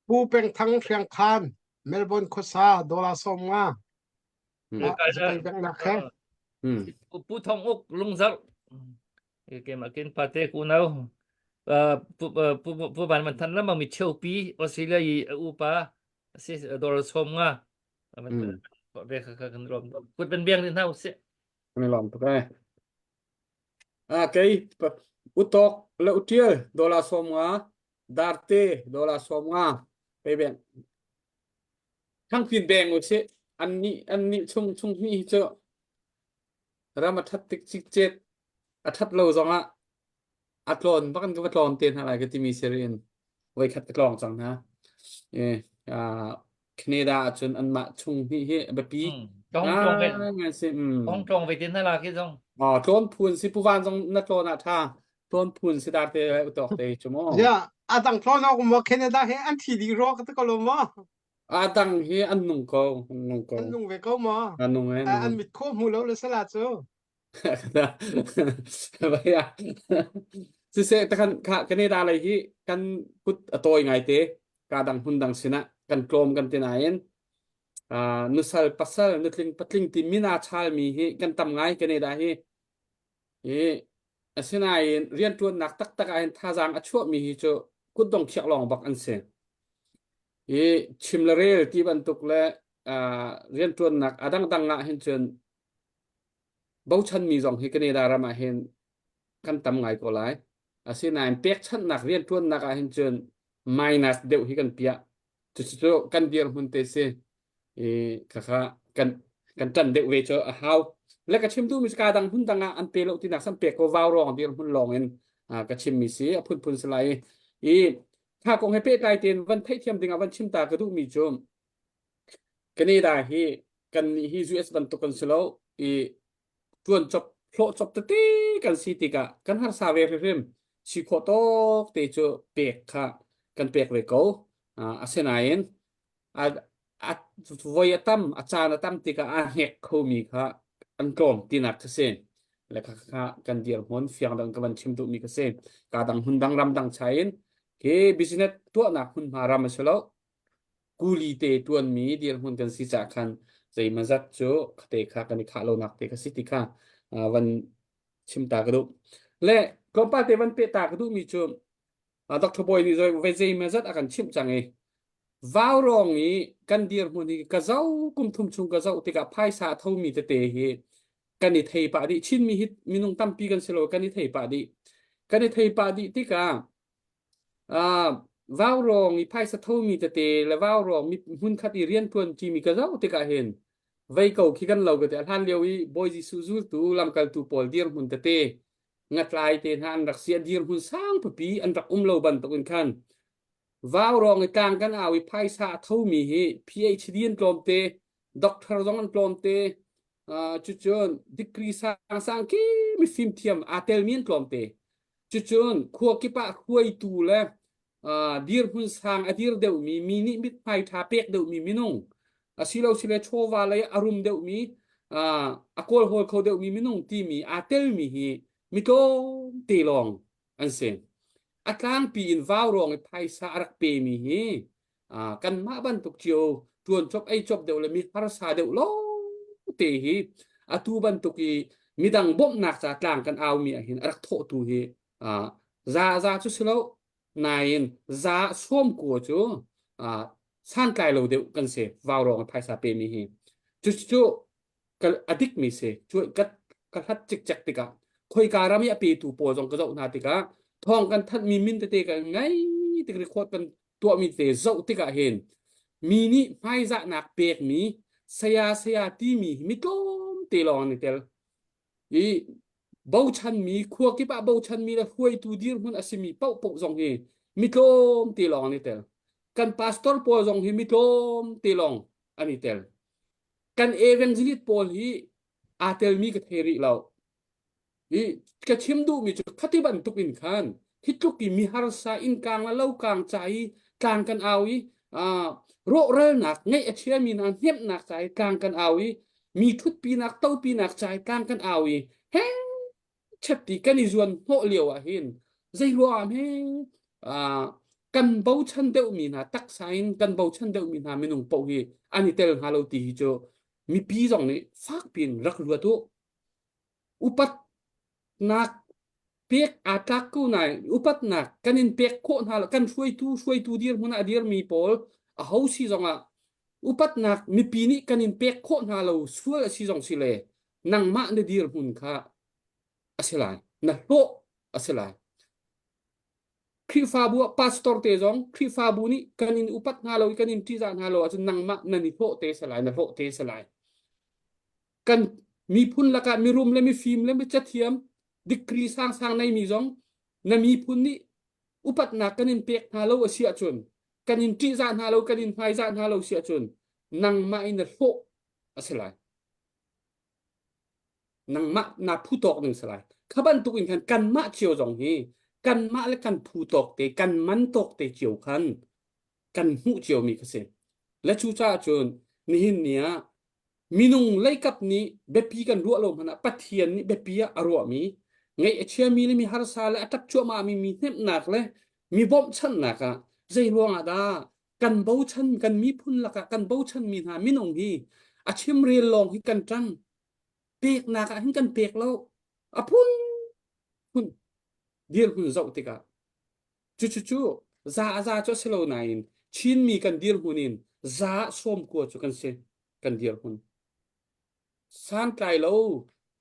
Pu Peng Thang Hriang Khan, Melbourne khuasa dollar 50. Hmm. Ah, zapei bengnak he. Hmm. Pu Thong Uk Lungzarh keimah kin pate kunau pu pu pu van man than lamang mi cheupi Australia i a upa si dollar 50 Hmm. ve kha kha kan lawm kut ban biang ni hna usih Kan i lawm tuk eh. Ah, kei utok le utial dollar 50 darte dollar 50 pe beng thangpin beng usih an nih an nih chung chung hni hi cu ram a that tik cikcet a that lo zongah a tlawn bak in ka va tlawn te hna lai ka timi siri in voikhat ka tlawng cang hna. E, uh, Canada ahcun anmah chung hni hi a biapi. Ka hong tlawng ve. Ngai si. Mm. Ka hong tlawng ve te hna la khi zong. Oh, tlawn phun si puvan zong na tlawn ah tha. Tlawn phun si dar te utok te chu mo. Ya, adang tlawn ok mo Canada he an thi dih ro ka te ko lo mo. Adang hi an nung ko, an nung ko. An nung ve ko mo. An nung e. An mit kho hmu lo le sala cu. Vai Siseh takhan kha Canada lei hi kan kut a tawi ngai te ka dang hmun dang sinah kan tlawm kan ti nain uh, nusal pasal nutling patling ti mina chal mi hi kan tam ngai Canada hi hi asinain riantuannak taktak ah hin thazaang a chuah mi hi cu kutdong khiak lawng bak an si hi chim le rel ti bantuk le uh, riantuannak a dangdang ah hin cun Bochanmi zong hi Canada ram ah hin kan tam ngai ko lai. Asinain pekchanhnak rianṭuannak ah hin cun minus deuh hi kan piah. Cucu kan dirhmun te si. I khakha kan kan ṭan deuh ve cu a hau. Le ka chim duhmi cu ka dang hmun dang ah an pe lo tinak san pek ko vau rawng dirhmun lawng in ka chimmi si a phunphun si lai. I kha kong he pehtlai tein van theihthiam ding ah van chim ta ka duhmi cu Canada hi kannih hi US bantuk kan si lo i ṭuan cop hlawh cop tete kan si tikah kan harsa ve hrimhrim. Si khawh tawk te cu pek kha kan pek ve ko. Uh, asinain a, a voi a tam a caan a tam tikah aa hnek khomi kha an tlawm tinak kha si. Le kha kha kan dirhmun fiang dang ka van chim duhmi kha si. Ka dang hmun dang ram dang chai in khi business tuahnak hmunhma ram a si lo. Kuli te ṭuanmi dirhmun kan si caah khan zeimawzat cu khate kha kan i khah lonak te kha si ti kha van chim ta ka duh. Le tlawmpal te van peh ta ka duhmi cu Dr. Bawi nih ve zeimawzat a kan chimh cang i vaurawng i kan dirhmun hi ka zoh kum thum chung ka zoh tikah phaisa a thomi tete hi kan i thei pah dih. Chinmi hi minung tampi kan si lo kan i thei pah dih. Kan i thei pah dih tikah Uh, vaurawng i phaisa thomi tete le vaurawng mi hmunkhat i rianṭuan ṭimi ka zoh tikah hin vei ko khi kan lo ka ti a hlan lio i Bawi Jesuh zultu lamkaltu pawl dirhmun tete ngatlai te hna an rak si a dirhmun sang pipi an rak um lo bantukin khan vaurawng i tlang kan au i phaisa a thomi hi PhD an tlawmte doctor zong an tlawmte uh, cucun degree sang khi mifim thiam aa telmi an tlawmte cucun khua kip ah hruaitu le uh, dirhmun sang a dir deuhmi mi nih mithmai ṭha pek deuhmi minung. Asilo sile chawva lei a rum deuhmi a kawlhawl kho deuhmi minung timi aa telmi hi mi tlawmte lawng an si. A tlangpi in vaurawng i phaisa a rak pemi hi kanmah bantuk cio ṭuan cop ei cop deuh le mi harsa deuh lawngte hi atu bantuk i midang bawmhnak ca tlang kan aumi ahhin a rak thawhtu hi za za cu si lo nain za sawm kua cu santlai lo deuh kan si vaurawng i phaisa pemi hi cucu ka a dikmi si cu ka ka hlat cikcek tikah khoika ram i a petu pawl zong ka zoh hna tikah thawng kan thanhmi min tete kan ngai tik record kan tuahmi te zoh tikah hin mi nih hmaizahnak pekmi saya saya timi hi mi tlawmte lawng an i tel i bochanmi khua kip ah bochanmi le hruaitu dirhmun a simi paohpaoh zong hi mi tlawmte lawng an i tel kan pastor pawl zong hi mi tlawmte lawng an i tel kan evangelist pawl hi aa telmi ka thei rih lo. I ka chim duhmi cu khati bantuk in khan hi tluk i mi harsa innkang le lokang ca i tlang kan au i rawhralnak ngeih a chiami hna hnemhnak ca i tlang kan au i mi ṭhutpinak topinak ca i tlang kan au i he chet ti kan i zuan hnawh lio ah hin zei ruang ah hme kan bochan deuhmi hna taksa in kan bochan deuhmi hna minung paoh hi an i tel hnga lo ti hi cu mipi zong nih fak piin rak ruat u upatnak pek aa tlak ko nain upatnak kan in pek khawh hna lo kan hruaitu hruaitu dirhmun ah a dirmi pawl a ho si zongah upatnak mipi nih kan in pek khawh hna lo sual a si zong si le nangmah na dirhmun kha a si lai na hlawh a si lai Khrihfabu ah pastor te zong Khrihfabu nih kan in upat hna lo i kan in ṭihzah hna lo ahcun nangmah nan i hlawh te si lai na hlawh te si lai kan miphun lakah mirum le mifim le micathiam degree sangsang neimi zong na miphun nih upatnak kan in pek hna lo a si ahcun kan in ṭihzah hna lo kan in hmaizah hna lo si ahcun nangmah in na hlawh a si lai nangmah na phu tawk ning si lai kha bantuk in khan kanmah cio zong hi kanmah le kan phu tawk te kan man tawk te cio khan kan hmuh cio mi kha si le cu caah cun nihin ni ah minung leikap nih biapi kan ruah lo hmanh ah Pathian nih biapi ah a ruahmi ngaih a chiami le mi harsa le a ṭap cuahmahmi mi hnemhnak le mi bawmhchanhnak ah zei ruangah dah kan bochan kan miphun lakah kan bochanmi hna minung hi a chimrel lawng hi kan ṭang peknak ah hin kan pek lo a phun phun dirhmun zoh tikah cucu za a za cu a si lo nain Chinmi kan dirhmun in za sawm kua cu kan si kan dirhmun santlai lo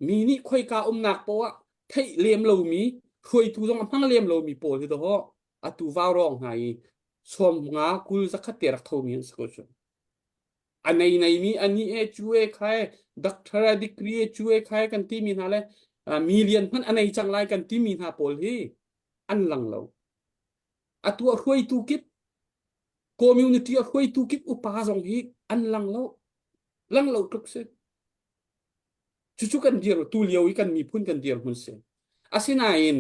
mi nih khoika umnak poah theih lem lomi hruaitu zong a hmang lem lomi pawl hi dawh atu vaurawng hna i sawm nga 20 zakhat te rak thomi an si ko cu a nei nei mi ani e chu e khai doctor a degree e chu e khai kan ti mi hna le million hmanh a nei cang lai kan ti mi hna pawl hi an lang lo atu a hruaitu kip community a hruaitu kip upa zong hi an lang lo lang lo tluk si cucu kan dir tu lio i kan miphun kan dir hmun si asinain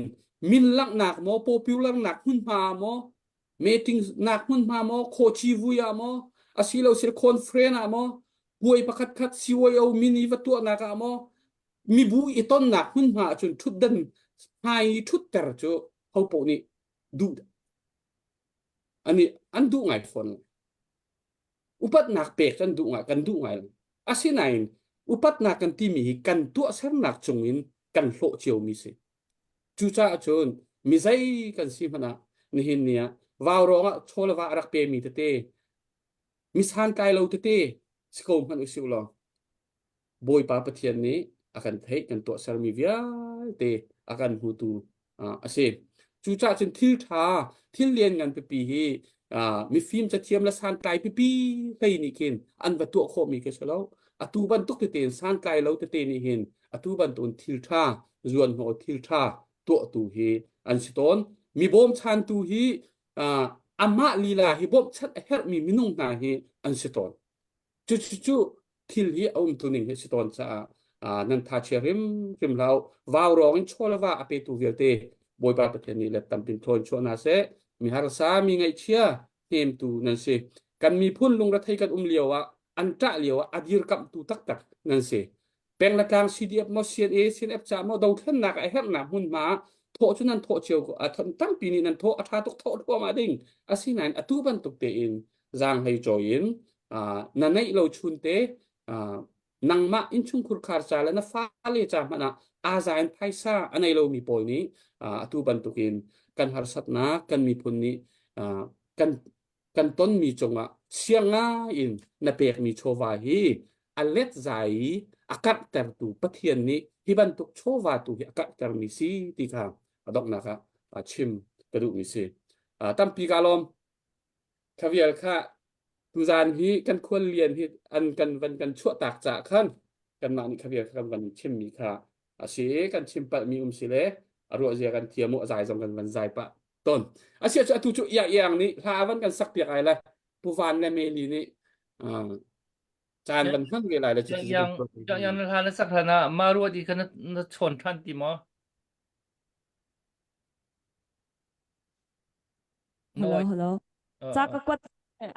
min langhnak maw popular nak hmunhma maw meeting nak hmunhma maw khochi vui ah maw asilo sir conference ah maw puai pakhat khat CYO min i va tuahnak ah maw mibu i tonnak hmunhma ahcun thutdan hmai i thutter cu hopoh nih duh ani an duh ngai fawn upatnak pek kan duh ngai kan duh ngai lo asinain upatnak kan timi hi kan tuahsernak cungin kan hlawh ciomi si cucaah cun mi zei kan si hmanh ah nihin ni ah vaurawng ah chaw le va a rak pemi tete mi santlai lo tete si ko hmanh usih law Bawipa Pathian nih a kan theih kan tuahsermi vialte a kan hmutu a si. Cucaah cun thil ṭha, thil lianngan pipi hi mifim cathiam le santlai pipi hlei nih khin an va tuah khawhmi khi si lo. Atu bantuk tete in santlai lo tete nih hin atu bantukin thil ṭha zuanhnawh thil ṭha tuahtu hi an si tawn. Mi bawmchantu hi amah lila hi bawmhchanh a herhmi minung hna hi an si tawn. Cucu thil hi a umtuning hi a si tawn caah nan tha chia hrimhrim hlah u. Vaurawng in chaw le va a petu vialte Bawipa Pathian nih let tampin thawn chuah hna seh. Mi harsa, mi ngaihchia hnemtu nan si. Kan miphun lungrethei kan um lio ah a. an ṭah lio ah a dirkamhtu taktak nan si. Peng le tlang CDF maw CNA CNF ca maw dothlennak a herhnak hmunhma ah thawh cu nan thawh cio a tampi nih nan thawh a ṭha tuk thawh thluahmah ding asinain atu bantuk tein zaanghlei cawi in na neih lo chun te nangmah innchungkhur khar ca le na fale ca hmanh ah aa za in phaisa a nei lomi pawl nih atu bantukin kan harsatnak kan miphun nih kan kan tonmi cungah siang ngai in na pekmi chawva hi a let zai i a karhtertu Pathian nih hi bantuk chawva tu hi a karhtermi si ti kha a donghnak ah chim ka duhmi si. Tampi ka lawm. Khavial kha tuzan hi kan khual lian hi an kan van kan chuahtak caah khan kanmah nih khavial kha kan van chimmi kha a si kan chim palhmi um si le a ruah zia kan thiam u a zai zong kan van zai pah ton asia cu atu cu iang iang nih hla van kan sak piak ai le pu van le meli nih caan van hman ve lai le cu yang yang yang na hla na sak hlan ah ma ruat i kha na na chawn than ti maw Hello, hello. Ca ka kuat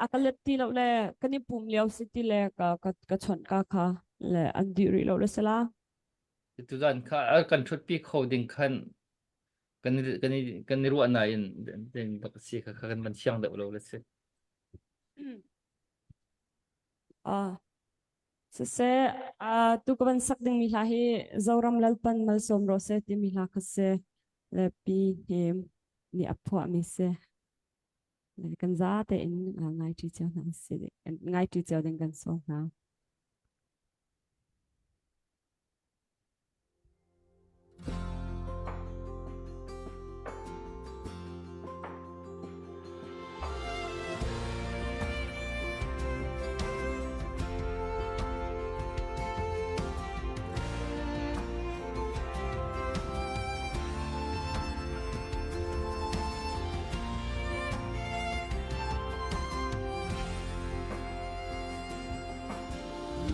a ka let ti lo le kan i pum lio si ti le ka ka ka chawnh ka kha le an dih rih lo le sala. Tuzan kha kan ṭhutpi kho ding khan kan kan kan i ruah nain den bak si kha kha kan van siang deuh lo le si. Ah. Siseh, uh, tu ka van sak ding mi hla hi Zoram Lalpan malsawm rawh se timi hla kha si le pi hnem nih a phuahmi si. Le kan za tein ngai ṭi cio hna si ngai ṭi cio ding kan sawm hna.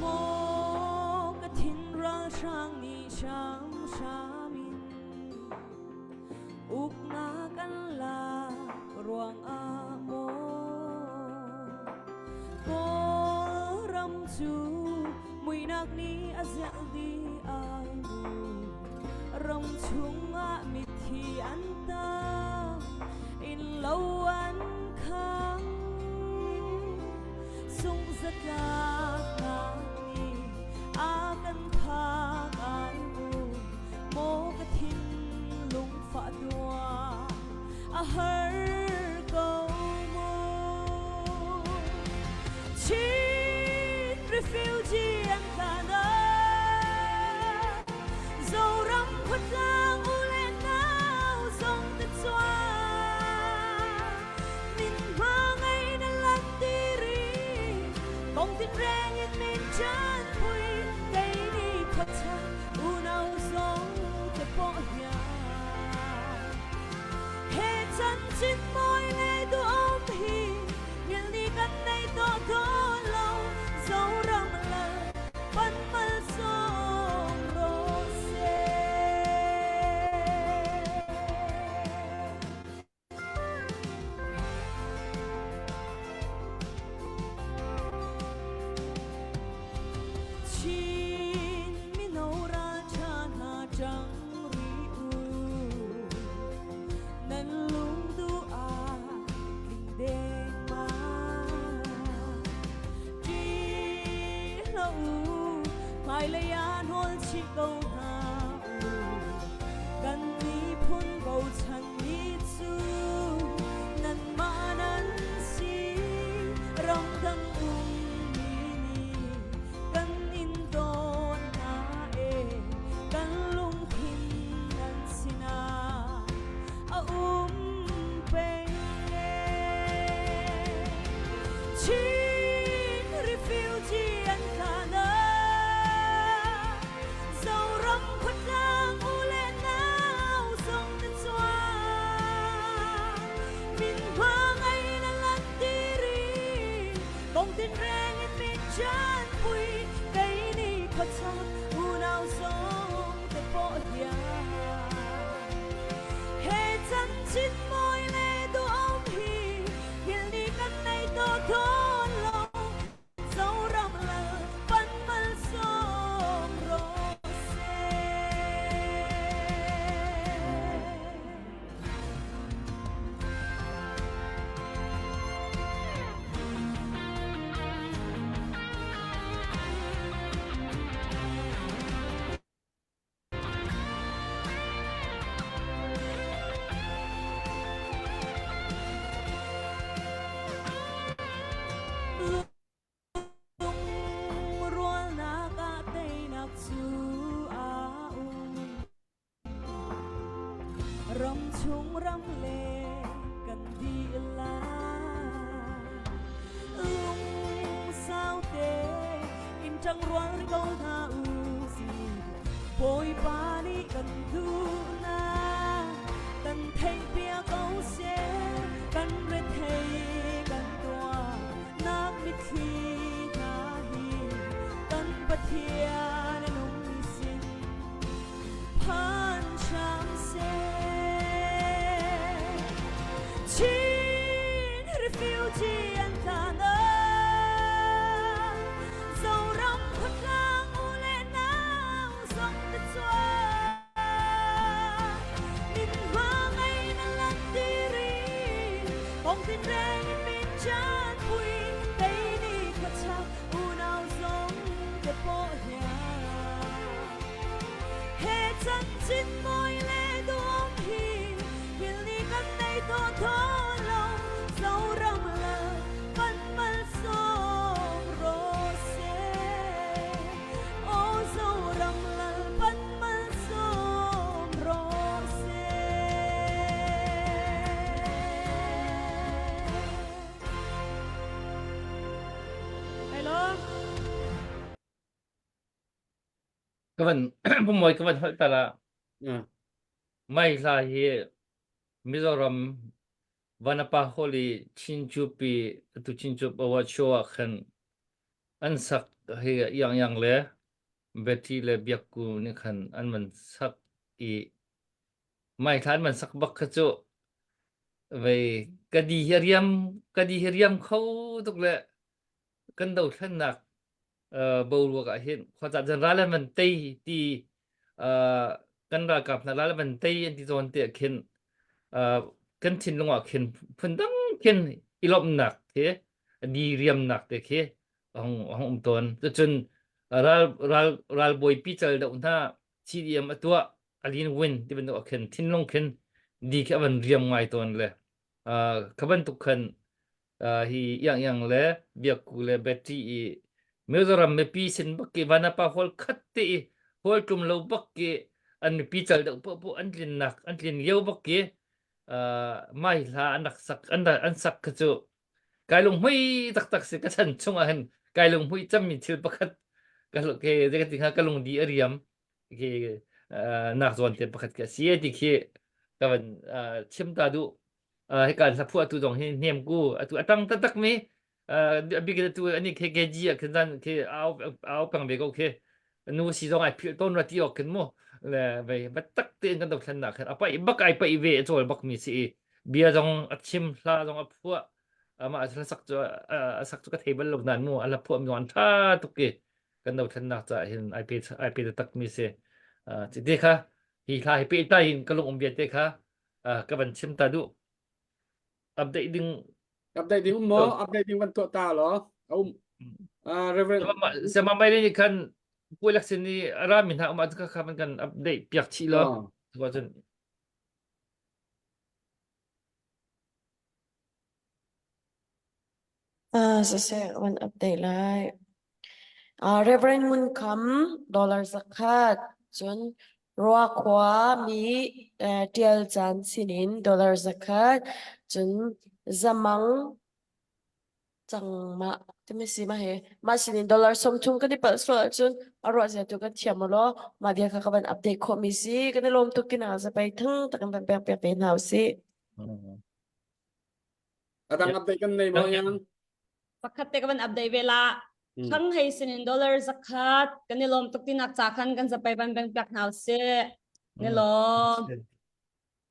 Maw ka thin ralhrang nih hramhram in uknak an lak ruangah maw Kawlram cu muihnak nih a zelh dih ai mu ram chungah mithi an tam innlo an khang Sungzatlaknak nih a kan phak ai mu maw ka thinlung fah tuah a har ko mu Chin refugee an tlan ah Zoram khuatlang u le nau zong te chuan Min hma ngei na lan tiri Kong tin reng in min chan pui Kei ni khuachan unau zong te pawh hian He chan chin mawi le duhom hi Ngil ni kan nei to to lo Zoram lal pan mal song ro se Chin mino ralṭha hna ṭang rih u. Nan lungduh ah tling dengmang. Ṭih hlah u, hmailei ah hnawl chih ko hna u. Kan miphun bochan mi cu nanmah nan si ramdang ummi nih kan in dawn hna e kan lungthin nan sinah a um peng e Chin refugee an tla na Zoram. Ram chung ram le kan dih lai. Lung sau te in ṭang rual ri ko hna u si. Bawipa nih kan duhnak kan theihpiak ko seh. Kan rethei kan tuah nak mitthli hna hi kan Pathian a nung sin phan hram seh. Chin refugee an tlan Zoram khuatlang u le nau zong te chuak Min hma ngei na lan tiri Kong tin reng in min chan pui Tei ni khuachak unau zong te pawh hian He chanchin mawi le duam hi thil ni kan nei to tho lo Zoram la pan mal sawm ro se O Zoram lal pan mal sawm ro se Hello. Ka van pumoi ka van holh ta la. Mai hla hi Mizoram Vanapa Hall i Chinchupi atu Chinchup Award Show ah khan an sak hi yang yang le Betty le Biakku nih khan an van sak i mai hla an van sak bak kha cu vei ka di hi riam ka di hi riam kho tuk le kan dothlennak boruak ah hin khuaca ral an van tei ti kan ralkap hna ral an van tei an ti zawn te ah khin kan thinlung ah khin phundang khin i lawmhnak khi di riamnak te khi hong hong um tawn cucun ral ral ralbawi pi cal deuh hna CDM a tuah alin win ti bantuk ah khin thinlung khin di khi a van riam ngai tawn le kha bantuk khan hi iang le biakku le battery i Mizoram mipi sin bak ki vanapa hall khat te i hall tlum lo bak ki an mipi cal deuh poh poh an tlinnak an tlin lio bak ki mai hla an rak sak an an sak kha cu kai lung hui taktak si ka chan chung ah hin kai lung hui cammi thil pakhat ka ke ka ti ka lung di a riam khi nak zawn te pakhat ka si ti khi ka van chim ta duh hika hla phuah tu zong hi hnem ku atu atang taktak mi bik tu ani ke KG a khin zan ke au au pang ve ko ke nu si zong ai phil ton ra ti ok khin mu le ve bat tak te kan do thlen na khan apai bak ai pai ve chol bak mi si bia zong a chim hla zong a phuah ama a sak chu a sak chu ka thei bal lo nan mu ala phuah mi an tha tuk ke kan do thlen nak cha hin ai pe ai pe tak mi si chi te kha hi hla hi pe ta in ka lung um bia te kha ka van chim ta duh update ding update ding um maw update ding van tuah ta law um Reverend sama mai ni khan puai sin ni ara min ha um kha kha man kan update piak chi lo wa cun Ah, siseh van update lai. Ah, Reverend Ngun Kham dollar zakhat cun Ruakhua mi eh, Tial Caan sinin dollar zakhat cun Zamang Changmah timi si ma he mah sinin dollar 30 kan i palh sual ahcun a ruah zia tu kan thiam law mah bia kha ka van update khawh mi si kan i lawm tuk kina zapai thang tak in van pek piak ve hna usih. A dang update kan nei maw yang? Pakhat te ka van update ve la. Thang hei sinin dollar zakhat kan i lawm tuk tinak ca khan kan zapai van beng piak hna usih. Ni lawm.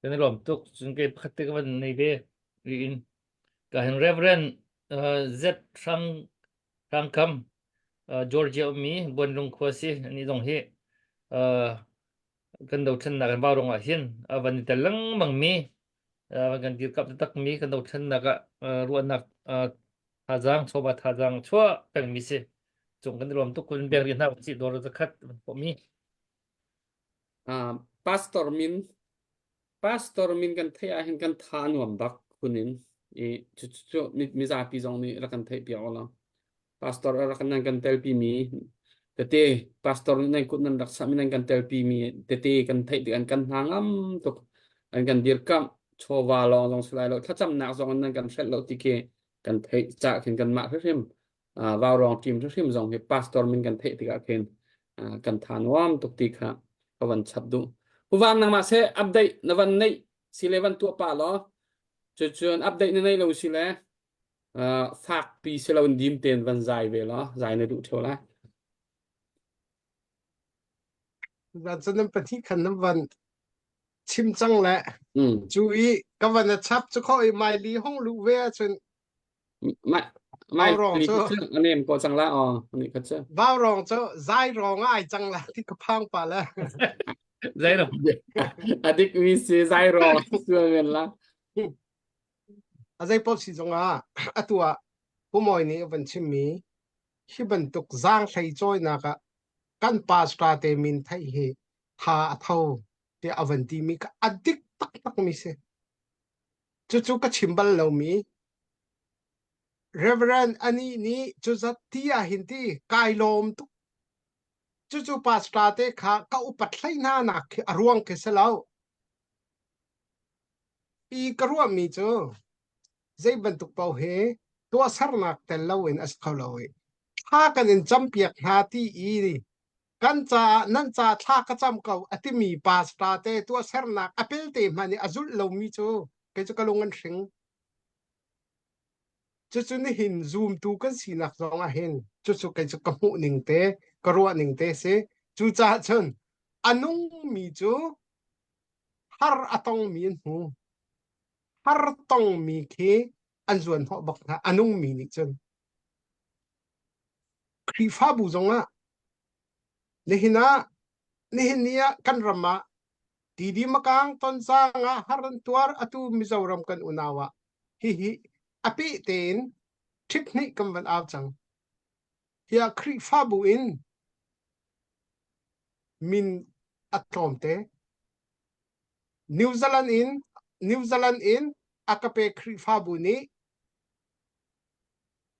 Kan i lawm tuk. Cun kei pakhat te ka van nei ve. Riin. Ka hin Reverend uh, Z Hrang Hrangkam uh, Georgia ummi Buanlung khua si ani zong hi uh, kan dothlennak kan vau ah hin a van i tel lengmang mi van kan dirkamh taktak mi kan dothlennak ah ruahnak thazaang chawva thazaang chuah pengmi si cung kan i lawm tuk kun beng ri hna usih dawr zakhat van pawhmi pastor min pastor min kan theih ah hin kan tha nuam bak kunin i cu cu mizapi zong nih rak kan theih piak lo Pastor a rak nan kan telpi mi tete pastor nih nan kut nan rak sah mi nan kan telpi mi tete kan theih tik an kan hna ngam tuk. An kan dirkamh chawva lawng zong si lai lo thlacamnak zong in nan kan hrelh lo ti khi kan theih cah khin kanmah hrimhrim vaurawng team hrimhrim zong hi pastor min kan theih tikah khin kan tha nuam tuk ti kha ka van chap duh. Huvan nangmah se update na van neih si le van tuah pa law cucun update na nei lo si le fakpi si lo in dim tein van zai ve law zai na duh theo lai. Zan cu nan pahnih khan nan van chim cang le cu i ka van a chap cu kho i maili hong luh ve ahcun Mai mai Vaurawng cu a nem ko cang la aw ani kha cu. Vaurawng cu zai rawng ai cang la ti ka phang pa le. Zai rawng. Adik mi si zai rawng sual men la. A zei paoh si zong ah atu ah Pu Mawi nih a van chimmi hi bantuk zaanghlei cawinak ah kan pastor te min theih hi tha a tho tiah a van timi kha a dik taktakmi si. Cucu ka chim bal lomi Reverend anih nih cuzat ti ah hin ti kai lawm tuk. Cucu pastor te kha ka upat hlei hna nak khi a ruang khi si lo. I ka ruahmi cu zei bantuk paoh hi tuahsernak tel loin a si kho lo i thla kan in campiak hna ti i kan caah nan ca thla ka cam ko a timi pastor te tuahsernak a pelte hmanh i a zulh lomi cu kei cu ka lung an hring. Cucu nihin zumtu kan sinak zong ah hin cucu kei cu ka hmuh ning te ka ruah ning te si. Cucaah cun a nungmi cu har a tongmi an hmu. Har tongmi khi an zuan hnawh bak hna a nungmi nih cun. Khrihfabu zongah nihin ah nihin ni ah kan ram ah TD Makang Tonzang ah har an tuar atu Mizoram kan unau ah hihi a peh tein trip hnih kan van au cang. Hiah Khrihfabu in min a tlawmte. New Zealand in New Zealand in a ka pe Khrihfabu nih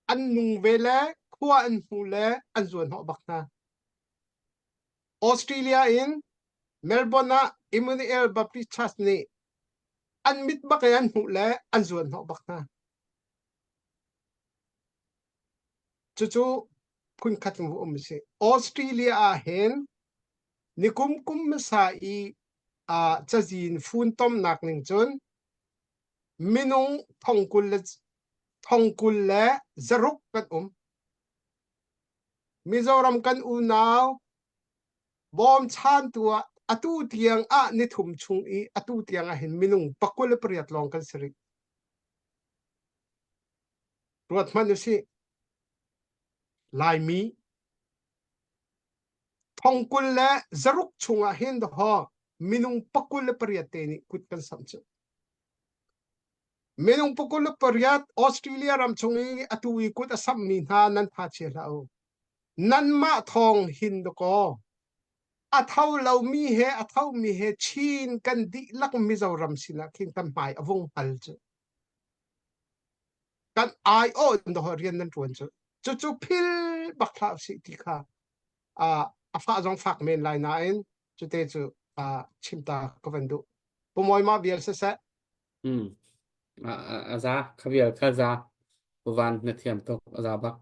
an nung ve le khua an hmu le an zuan hnawh bak hna. Australia in Melbourne ah Emmanuel Baptist Church nih an mit bak in an hmuh le an zuan hnawh bak hna. Cucu phunkhat in um a si. Australia ah hin nikum kum hmasa i uh, cazin funtomnak ning cun minung thongkul le thongkul le zaruk kan um. Mizoram kan unau bawmchantu ah atu tiang ah nithum chung i atu tiang ah hin minung pakul le pariat lawng kan si rih. Ruat hmanh usih. Laimi thongkul le zaruk chungah hin dawhaw minung pakul le pariat te nih kut kan samh cu. Minung pakul le pariat Australia ram chung i atu i kut a samhmi hna nan tha chia hlah u. Nanmah thawng hin dakaw a tho lomi he a thomi he Chin kan dihlak Mizoram sinah khin kan hmai a vung hngal cu. Kan aiawh in dawh rian nan ṭuan cu. Cucu phil bak hlah usih ti kha a fah zong fak men lai nain cute cu chim ta ka van duh. Pu Mawi mah vial siseh. Hmm. A za kha vial kha za. Pu Van na thiam tuk a za bak.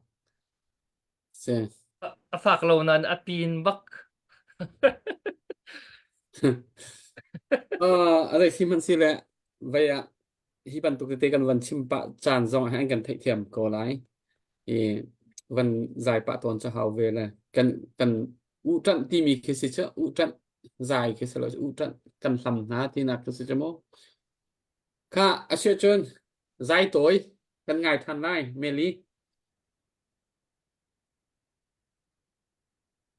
Si. A fak lo nain a pin bak. Uh, a zei si hmanh si le vei ah hi bantuk tete kan van chim pah caan zong ah an kan theihthiam ko lai. I van zai pah tawn cu hau ve le kan kan uṭanh timi khi si cu uṭanh zai khi si lo uṭanh kan hlam hna tinak khi si cu mu. Kha a si cun zai tawi kan ngai ṭhan lai Meli.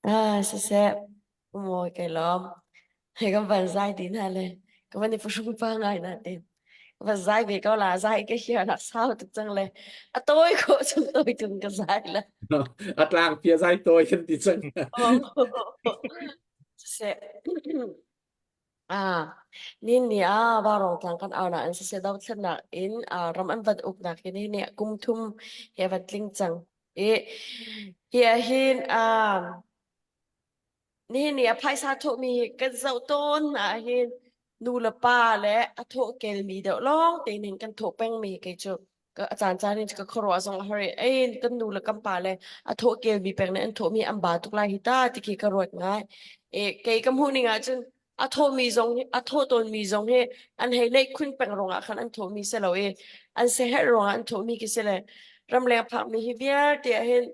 Ah, siseh, mawi kai lawm. Hei kan van zai ti hna le ka van i phuhrung pa ngai na te. Ka van zai ve ko la, zai ka hiar nak sau tuk cang le. A tawi khawh chung tawi tung ka zai la. A tlang pia zai tawi kan ti cang. Siseh. Ah, nin ni ah Vaurawng tlang kan au nain siseh dothlennak in ah, ram an van uknak hi nihin ni ah kum thum he a van tling cang. I hi ah hin ah, nihin ni a phaisa thawhmi hi kan zoh tawn ah hin. nu le pa le a thawh kelmi deuh lawng te ning kan thawh pengmi kei cu ka a caan caan in ka khuaruah zong a har i ei kan nu le kan pa le a thawh kelmi peng nih an thawhmi an ba tuk lai hi ta ti khi ka ruat ngai. E kei ka hmuh ning ahcun a thawhmi zong a thawh tawnmi zong hi an hei neih khun peng ruangah khan an thawhmi si lo i an siaherh ruangah an thawhmi khi si le ramleng phakmi hi vialte ah hin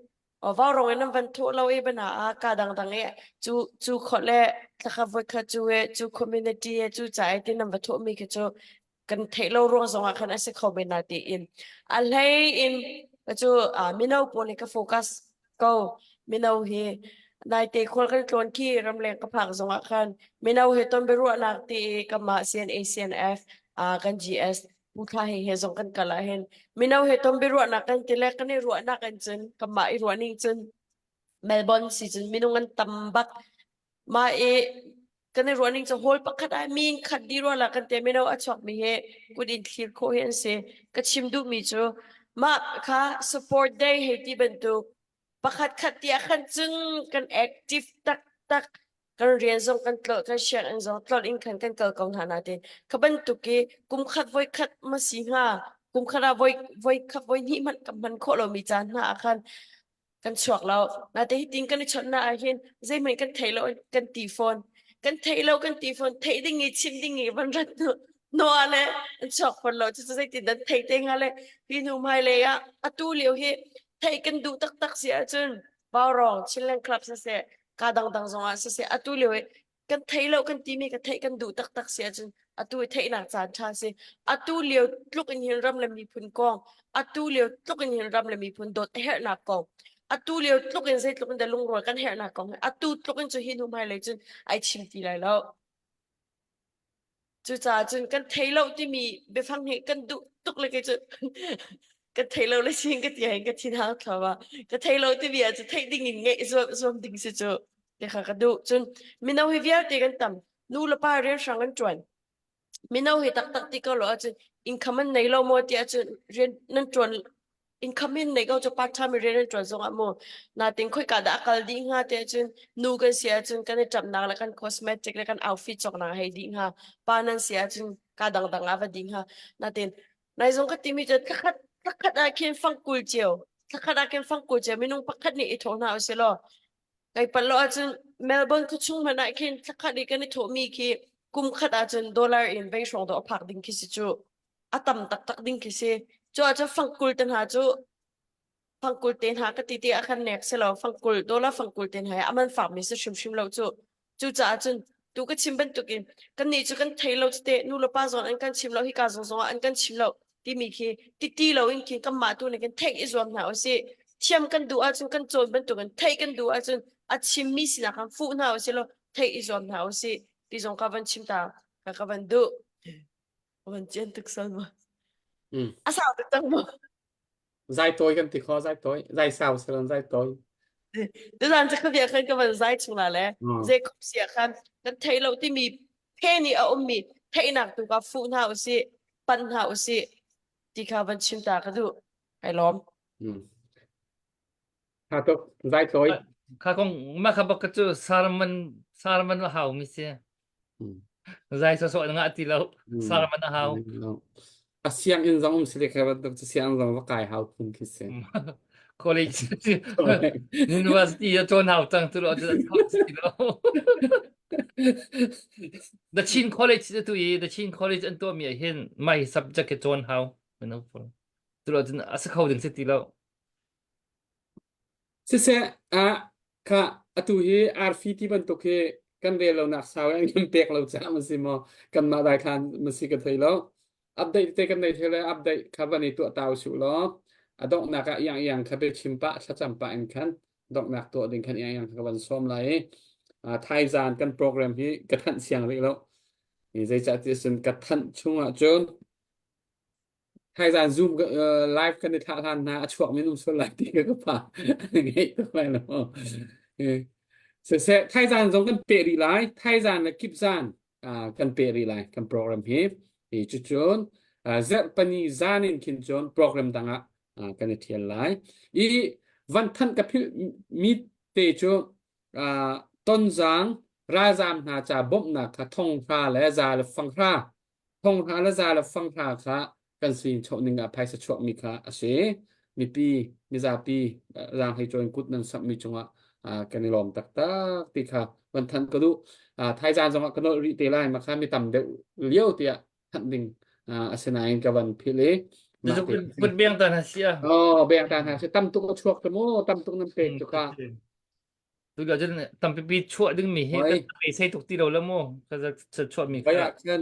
vaurawng in an van thawh lo i bana ah ka dangdang i cu cu khawh le thlakhat voikhat cu e cu community e cu ca e tin an va thawhmi khi cu kan theih lo ruang zongah khan a si kho men na tiin a hlei in cu mino pawl hi ka focus ko mino hi naite khual kan tlawn khi ramleng ka phak zongah khan mino he ton biaruahnak ti i kanmah CNA CNF kan GS Pu Thla he he zong kan kal ah hin mino he ton biaruahnak kan ti le kan i ruahnak in cun kanmah i ruah ning cun Melbourne si cun minung an tam bak mah i kan i ruah ning cu hall pakhat ah mi khat di rua la kan te mino a chuak mi he kut in thlir khawh hi an si ka chim duh mi cu mah kha support day hei ti bantuk pakhat khat ti ah khan cun kan active taktak kan rian zong kan tlolh kan sianginn zong tlolh in khan kan kal ko hna nain kha bantuk i kum khat voi khat ma si hnga kum khat ah voi voi khat voi hnih hmanh kan hman khawh lomi caan hna ah khan kan chuak lo nate hitin kan i chawnhnak ah hin zeihmanh kan thei lo kan ti fawn kan thei lo kan ti fawn theih ding i chim ding i van rat noa le an chuak fawn lo cucu zeitin dan thei te hnga le hi hnu hmai lei ah atu lio hi theih kan duh taktak si ahcun Vaurawng Chinland Club siseh ka dangdang zong ah siseh atu lio hi kan thei lo kan timi ka theih kan duh taktak si ahcun atu i theihnak caan ṭha si atu lio tluk in hin ram le miphun kong atu lio tluk in hin ram le miphun dawt a herhnak kong atu lio tluk in zeitluk in dah lungrual kan herhnak kong atu tluk in cu hi hnu hmailei cun ai chim ti lai lo Cucaah cun kan thei lo timi biafang hi kan duh tuk le kei cu kan thei lo le sin ka ti hin ka thin hang thluahmah. Ka thei lo timi ah cu theih ding in ngeih zuam zuam ding si cu ti kha ka duh. Cun mino hi vialte kan tam. Nu le pa rian hrang an ṭuan. Mino hi taktak ti ko lo ahcun income an nei lo maw ti ahcun rian nan ṭuan income in nei ko cu part time rian an ṭuan zongah mu natin khoika dah a kal dih hnga te ahcun nu kan si ahcun kan i ṭamhnak le kan cosmetic le kan outfit cawknak hei dih hnga pa nan si ahcun ka dangdang ah va dih hnga natin nai zong ka timi cu thlakhat thlakhat ah khin fangkul cio thlakhat ah khin fangkul cio minung pakhat nih i thawh hna usih law kai palh lo ahcun Melbourne khuachung hmanh ah khin thlakhat i kan i thawhmi khi kum khat ahcun dollar in vei hrawng dawh a phak ding khi si cu a tam taktak ding khi si. Cu ahcun fangkul te hna cu fangkul te hna ka ti ti ah khan nek si lo fangkul dollar fangkul te hna hi a man fakmi si hrimhrim lo cu. Cucaah cun tu ka chim bantukin kannih cu kan thei lo tete nu le pa zong an kan chim lo hika zong zong ah an kan chim lo timi khi titi lo in khin kanmah tu nih kan theih i zuam hna usih. Thiam kan duh ahcun kan cawn bantukin theih kan duh ahcun a chimmi sinak khan fuh hna usih law theih i zuam hna usih ti zong ka van chim ta ka ka van duh. Van cian tuk sal ma. Mm. A sau tuk cang maw? Zai tawi kan ti kho zai tawi zai sau salan zai tawi. Tuzan cu khabia khan ka van zai chung la le Mm. zei khop sia khan kan thei lo timi phe nih a ummi theihnak tu ka fuh hna usih pan hna usih ti kha van chim ta ka duh. Kai lawm. Mm. Tha tuk zai tawi. Kha kong ma kha bak cu sarman sarman a hau mi si. Mm. Zai so so nga ti lo. Mm. Sarman a hau. A sianginn zong um si le kha bantuk cu sianginn zong va kai hau phun khi si. College University a cawn hau cang tu lo cu ti lo. The Chin College tu i The Chin College an tuah mi ah hin mai subject ke cawn hau. Tu lo cun a si kho ding si ti lo. Siseh, ah khah atu hi arfi ti bantuk hi kan rel lonak sau in kan pek lo caah ma si maw kanmah daikhan ma si ka thei lo. Update te kan nei thei le update kha van i tuah ta usih law a donghnak ah iang iang kha biachim pah thlacam pah in khan donghnak tuah ding khan iang iang kha ka van sawm lai i uh, thaizan kan program hi ka thanh siang rih lo. Zeicah ti cun ka thanh chung ah cun Thaizan Zoom uh, live kan i thlah hlan hna a chuak min um sual lai ti ka pa ngeih tuk lai lo. Siseh thaizan zong kan peh rih lai. Thaizan le kipzan uh, kan peh rih lai kan program hi. Hi cucun uh, zarhpani zan in khin cun program dang ah uh, kan i thial lai. I van thanh ka philh mi te cu uh, tonzang. Ralzaam hna ca bawmhnak kha thong hra le za le fang hra thong hra le za le fang hra kha kan sin choh ning ah phaisa chuakmi kha a si. Mipi mizapi zaanghlei cawn kut nan samhmi cungah kan i lawm taktak ti kha van thanh ka duh. Thaizaan zongah ka nolh rih te lai ma kha mi tam deuh lio tiah thanh ding asinain ka van philh i Kut beng ta hna si a. Oh, beng ta hna si tam tuk a chuak te mu tam tuk nan pek tu kha. Tu lio cun tampipi chuah dingmi hi kan beisei tuk ti lo la mu. Ka chuah mi kha. khan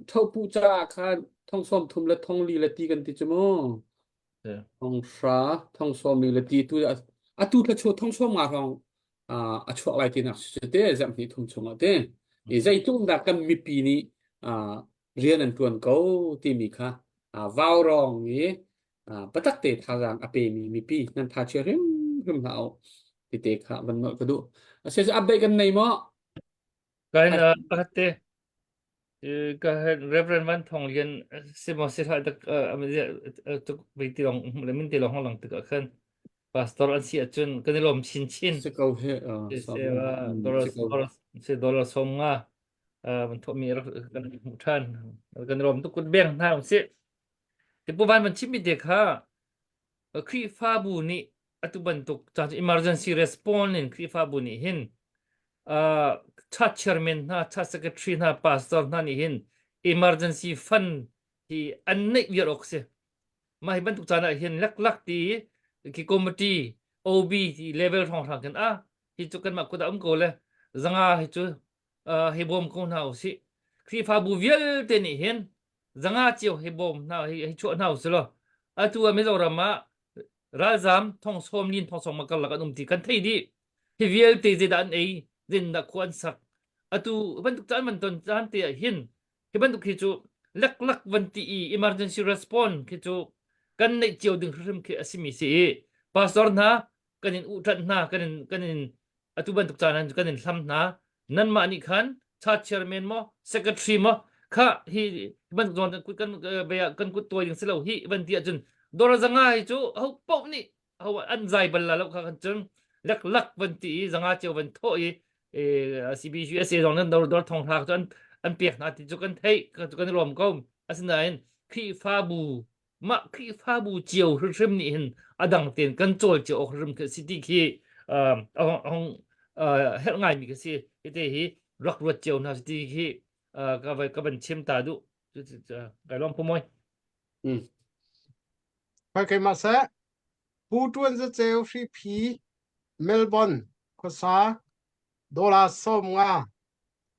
thopu caah khan thong sawm thum le thong li le ti kan ti cu mu. Thong hra thong sawm li le ti tu atu thla chuah thong sawm nga hrawng a chuak lai ti nak si te zam hnih thum chungah te. I zeitluk dah kan mipi nih rian an tuan ko timi kha vaurawng i biatak te thazaang a pemi mipi nan tha chia hrimhrim hlah u ti te kha van nolh ka duh. Asi update kan nei maw? Kan pakhat te ka Reverend Van Thong Lian simo si hlah dak tuk vei ti long le min ti long lang tik ah khan pastor an si ahcun kan i lawm chin chin. Si ko he dollar si dollar som nga van thawhmi rak kan hmuh ṭhan. Kan i lawm tuk kut beng hna usih. Tipu van van chimmi te kha Khrihfabu nih atu bantuk caan emergency response in Khrihfabu nih hin uh, church chairman hna, church secretary hna, pastor hna nih hin emergency fund hi an neih viar awk si. Mah hi bantuk caan ah hin leklak ti ki committee OB ti level hrawng hrang khin ah hi cu kanmah kut ah um ko le zanga hi cu uh, hi bawm ko hna usih. Khrihfabu vialte nih hin zanga cio hi bawm hna hi hi chuah hna usih law atu ah Mizoram ah ralzam thong sawm lin thong sawm ma karlak an um ti kan thei dih. Hi vialte zeidah an ei, zeidah khua an sak. Atu bantuk caan man ton caan te ah hin hi bantuk hi cu leklak van ti i emergency response khi cu kan neih cio ding hrimhrim khi a simi si i pastor hna kan in uhṭanh hna kan in kan in atu bantuk caan ah kan in hlam hna nanmah nih khan church chairman maw secretary maw kha hi bantuk zawn kan kut kan kan kut tuai ding si lo hi van ti ahcun dor zanga hi cu ho paoh nih ho an zai bal la lo kha kan cun lek lak van ti i zanga cio van thawh i CBCUSA zong nan dor dor thong hla cu an an pek hna ti cu kan theih kan i lawm ko asinain Khrihfabu mah Khrihfabu cio hrimhrim nih hin a dang tein kan cawl cio awk hrimhrim khi si ti khi hong herh ngaimi ka si hite hi rak ruat cio hna si ti khi ka ka van chim ta duh kai lawm pumoi Hoi keimah seh, Pu Ṭuan Za Ceu Hriphi, Melbourne khuasa, dollar 50.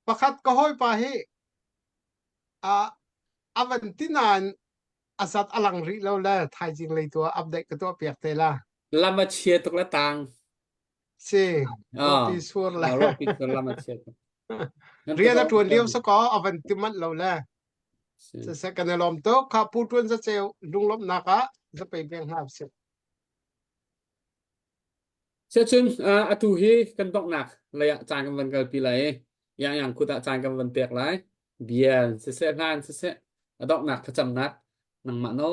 Pakhat ka hawipa hi a a van ti nain a zat a lang rih lo le thaizing lei tu ah update ka tuah piak te la. Lam a chia tuk le tang. Si, Ah, ruahpi sur le. ah, ruahpi sur lam a chia tuk. Nan Rian a tuk ṭuan lio sa kaw a van ti manh lo le. Si. Siseh kan i lawm tuk. Kha Pu Ṭuan Za Ceu lunglawmhnak ah zapei beng hna usih. Siacun atu hi kan donghnak lei ah caan kan van kalpi lai i yang yang kut ah caan kan van pek lai. Bia siseh hlan siseh a donghnak thlacamnak nangmah no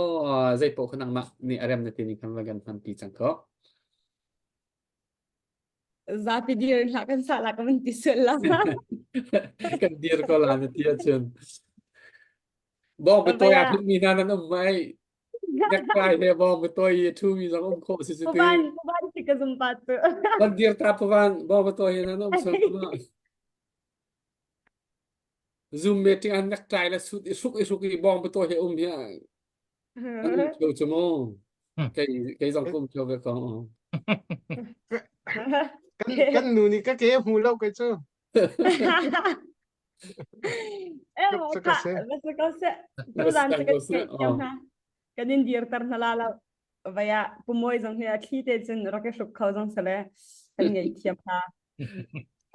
zei paoh kha nangmah nih a rem na ti ning khan van kan hmanpi cang ko. Zapi dir in hlah kan sah la ka van ti sual la. Kan dir ko la na ti ahcun. Bawng biatawi aa thutmi hna nan um mai. Necktie he bawng biatawi i ṭhumi zong um khawh si cu ti. Pavan, pavan si ka zum pa tu. Van dir ta pavan, bawng biatawi he nan um sual ma. Zoom meeting an necktie le suit i hruk i hruk i bawng biatawi he um hi An um ṭheo cu mu. Kei kei zong ka um ṭheo ve ko. Kan kan nu nih ka ke hmu lo kei cu. Eh, kha, basta ko se. Tuzan cu kan theih thiam hna. Kan in dirter hna la lo. Vaya pumawi zong hi a thli te cun rak i hruk kho zong sale kan ngei thiam hna.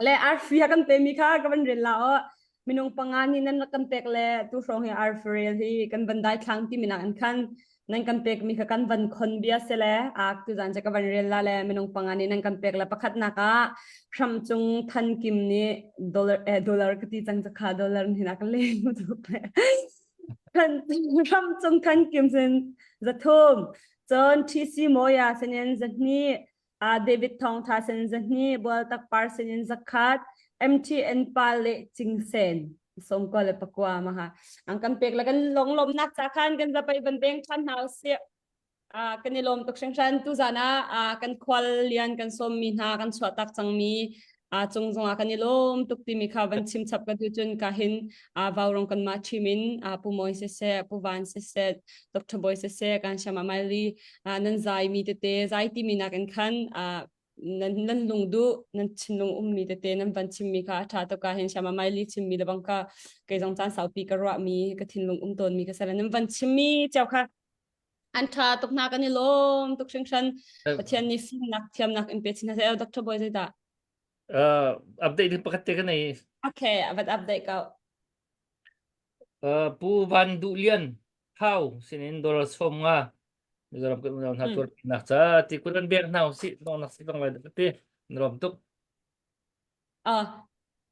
Le arfi a kan pemi kha ka van rel la aw. Minung panga nih nan rak kan pek le tu hrawng hi arfi rel hi kan van dai thlang ti minak an khan nan kan pek mi kha kan van khon bia se le ak tu zan che ka van rel la le minung panga nih nan kan pek le pakhat nak ah hram cung than kim nih dollar eh, dollar ka ti cang kha dollar ni nak le ram cung than kim sin zathum cun TC Moya sinin zahnih David Thawng Tha sin zahnih Bualtak Par sinin zakhat. MTN pa le Cingsen sawmkua le pakua ma ha ang kan pek la kan longlom nak cha khan kan zapai van beng than hna usih Uh, kan i lawm tuk hringhran tuzan ah uh, kan khual lian kan sawmmi hna kan chuah tak cangmi uh, cung zongah kan i lawm tuk timi kha van chim chap ka tu cun ka hin uh, vaurong kan mah ṭhim in uh, Pu Mawi siseh Pu Van siseh Dr. Boy siseh kan Shama Maili uh, nan zai mi tete zai timi nakin khan uh, nan nan lung duh nan thinlung ummi tete nan van chimmi kha a ṭha tuk ah hin Shama Maili chimmi le bang ka kei zong caan saupi ka ruahmi ka thinlung um tawnmi ka sala nan van chimmi cio kha An ṭha tuk hna kan i lawm tuk hringhran. Pathian nih fimnak thiamnak in pe chin hna seh. Dr. Boy zeidah? Uh, update ding pakhat te ka nei. Okay, avat update ko. Uh, Pu Van Duh Lian Thau sinin dollar som nga Mizoram kan unau hna tuar nak ca ti kun an bek hna si dong nak si bang lai ti rom tuk. Ah,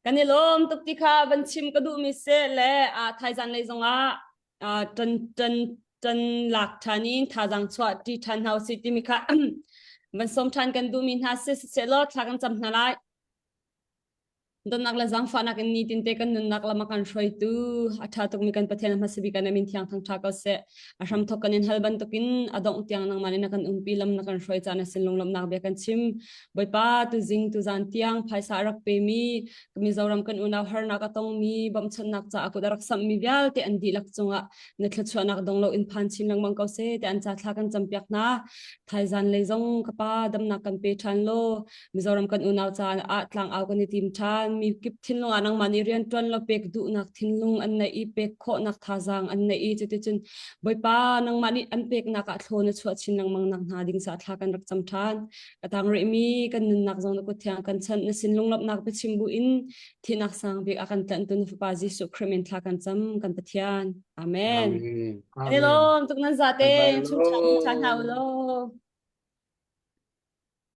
kan i lawm tuk ti kha van chim ka duhmi si le ah thaizan lei zongah ah ṭan ṭan ṭan lak ṭhan in thazaang chuah ṭi ṭhan hna usih timi kha van sawm ṭhan kan duhmi hna si siseh law thla kan cam hna lai. Donnak le zaangfahnak in nitin te kan nunnak lam a kan hruaitu a ṭha tukmi kan Pathian hmasa bik ah na min thiang thangṭha ko seh. A hramthawk kan in hal bantukin a dongh tiang nangmah nih na kan umpi lam na kan hruai caan a sin lunglawmhnak bia kan chim. Bawipa tuzing tuzan tiang phaisa a rak pemi Mizoram kan unau harnak a tongmi bawmhchanhnak caah kut a rak samhmi vialte an dihlak cungah na thluachuahnak dong lo in phan chin lengmang ko seh ti an ca thla kan campiak hna. Thaizan lei zong ka pa damnak kan pe ṭhan law Mizoram kan unau caah ah tlangau kan i tim ṭhan. Mi kip thinlung ah nangmah nih rian ṭuan law pek duhnak thinlung an neih i pek khawhnak thazaang an neih i cuticun Bawipa nangmah nih an peknak ah thlaw na chuah chin lengmang nak hna ding caah thla kan rak cam ṭhan. Ka tang rihmi kan nunnak zong na kut thiang kan chanh na sin lunglawmhnak biachim bu in thihnak sang bik a kan tlanhtu na fapa Jesuh Khrih min thla kan cam kan Pathian. Amen. Amen. Kan i lawm tuk nan zate chung tha hna u law.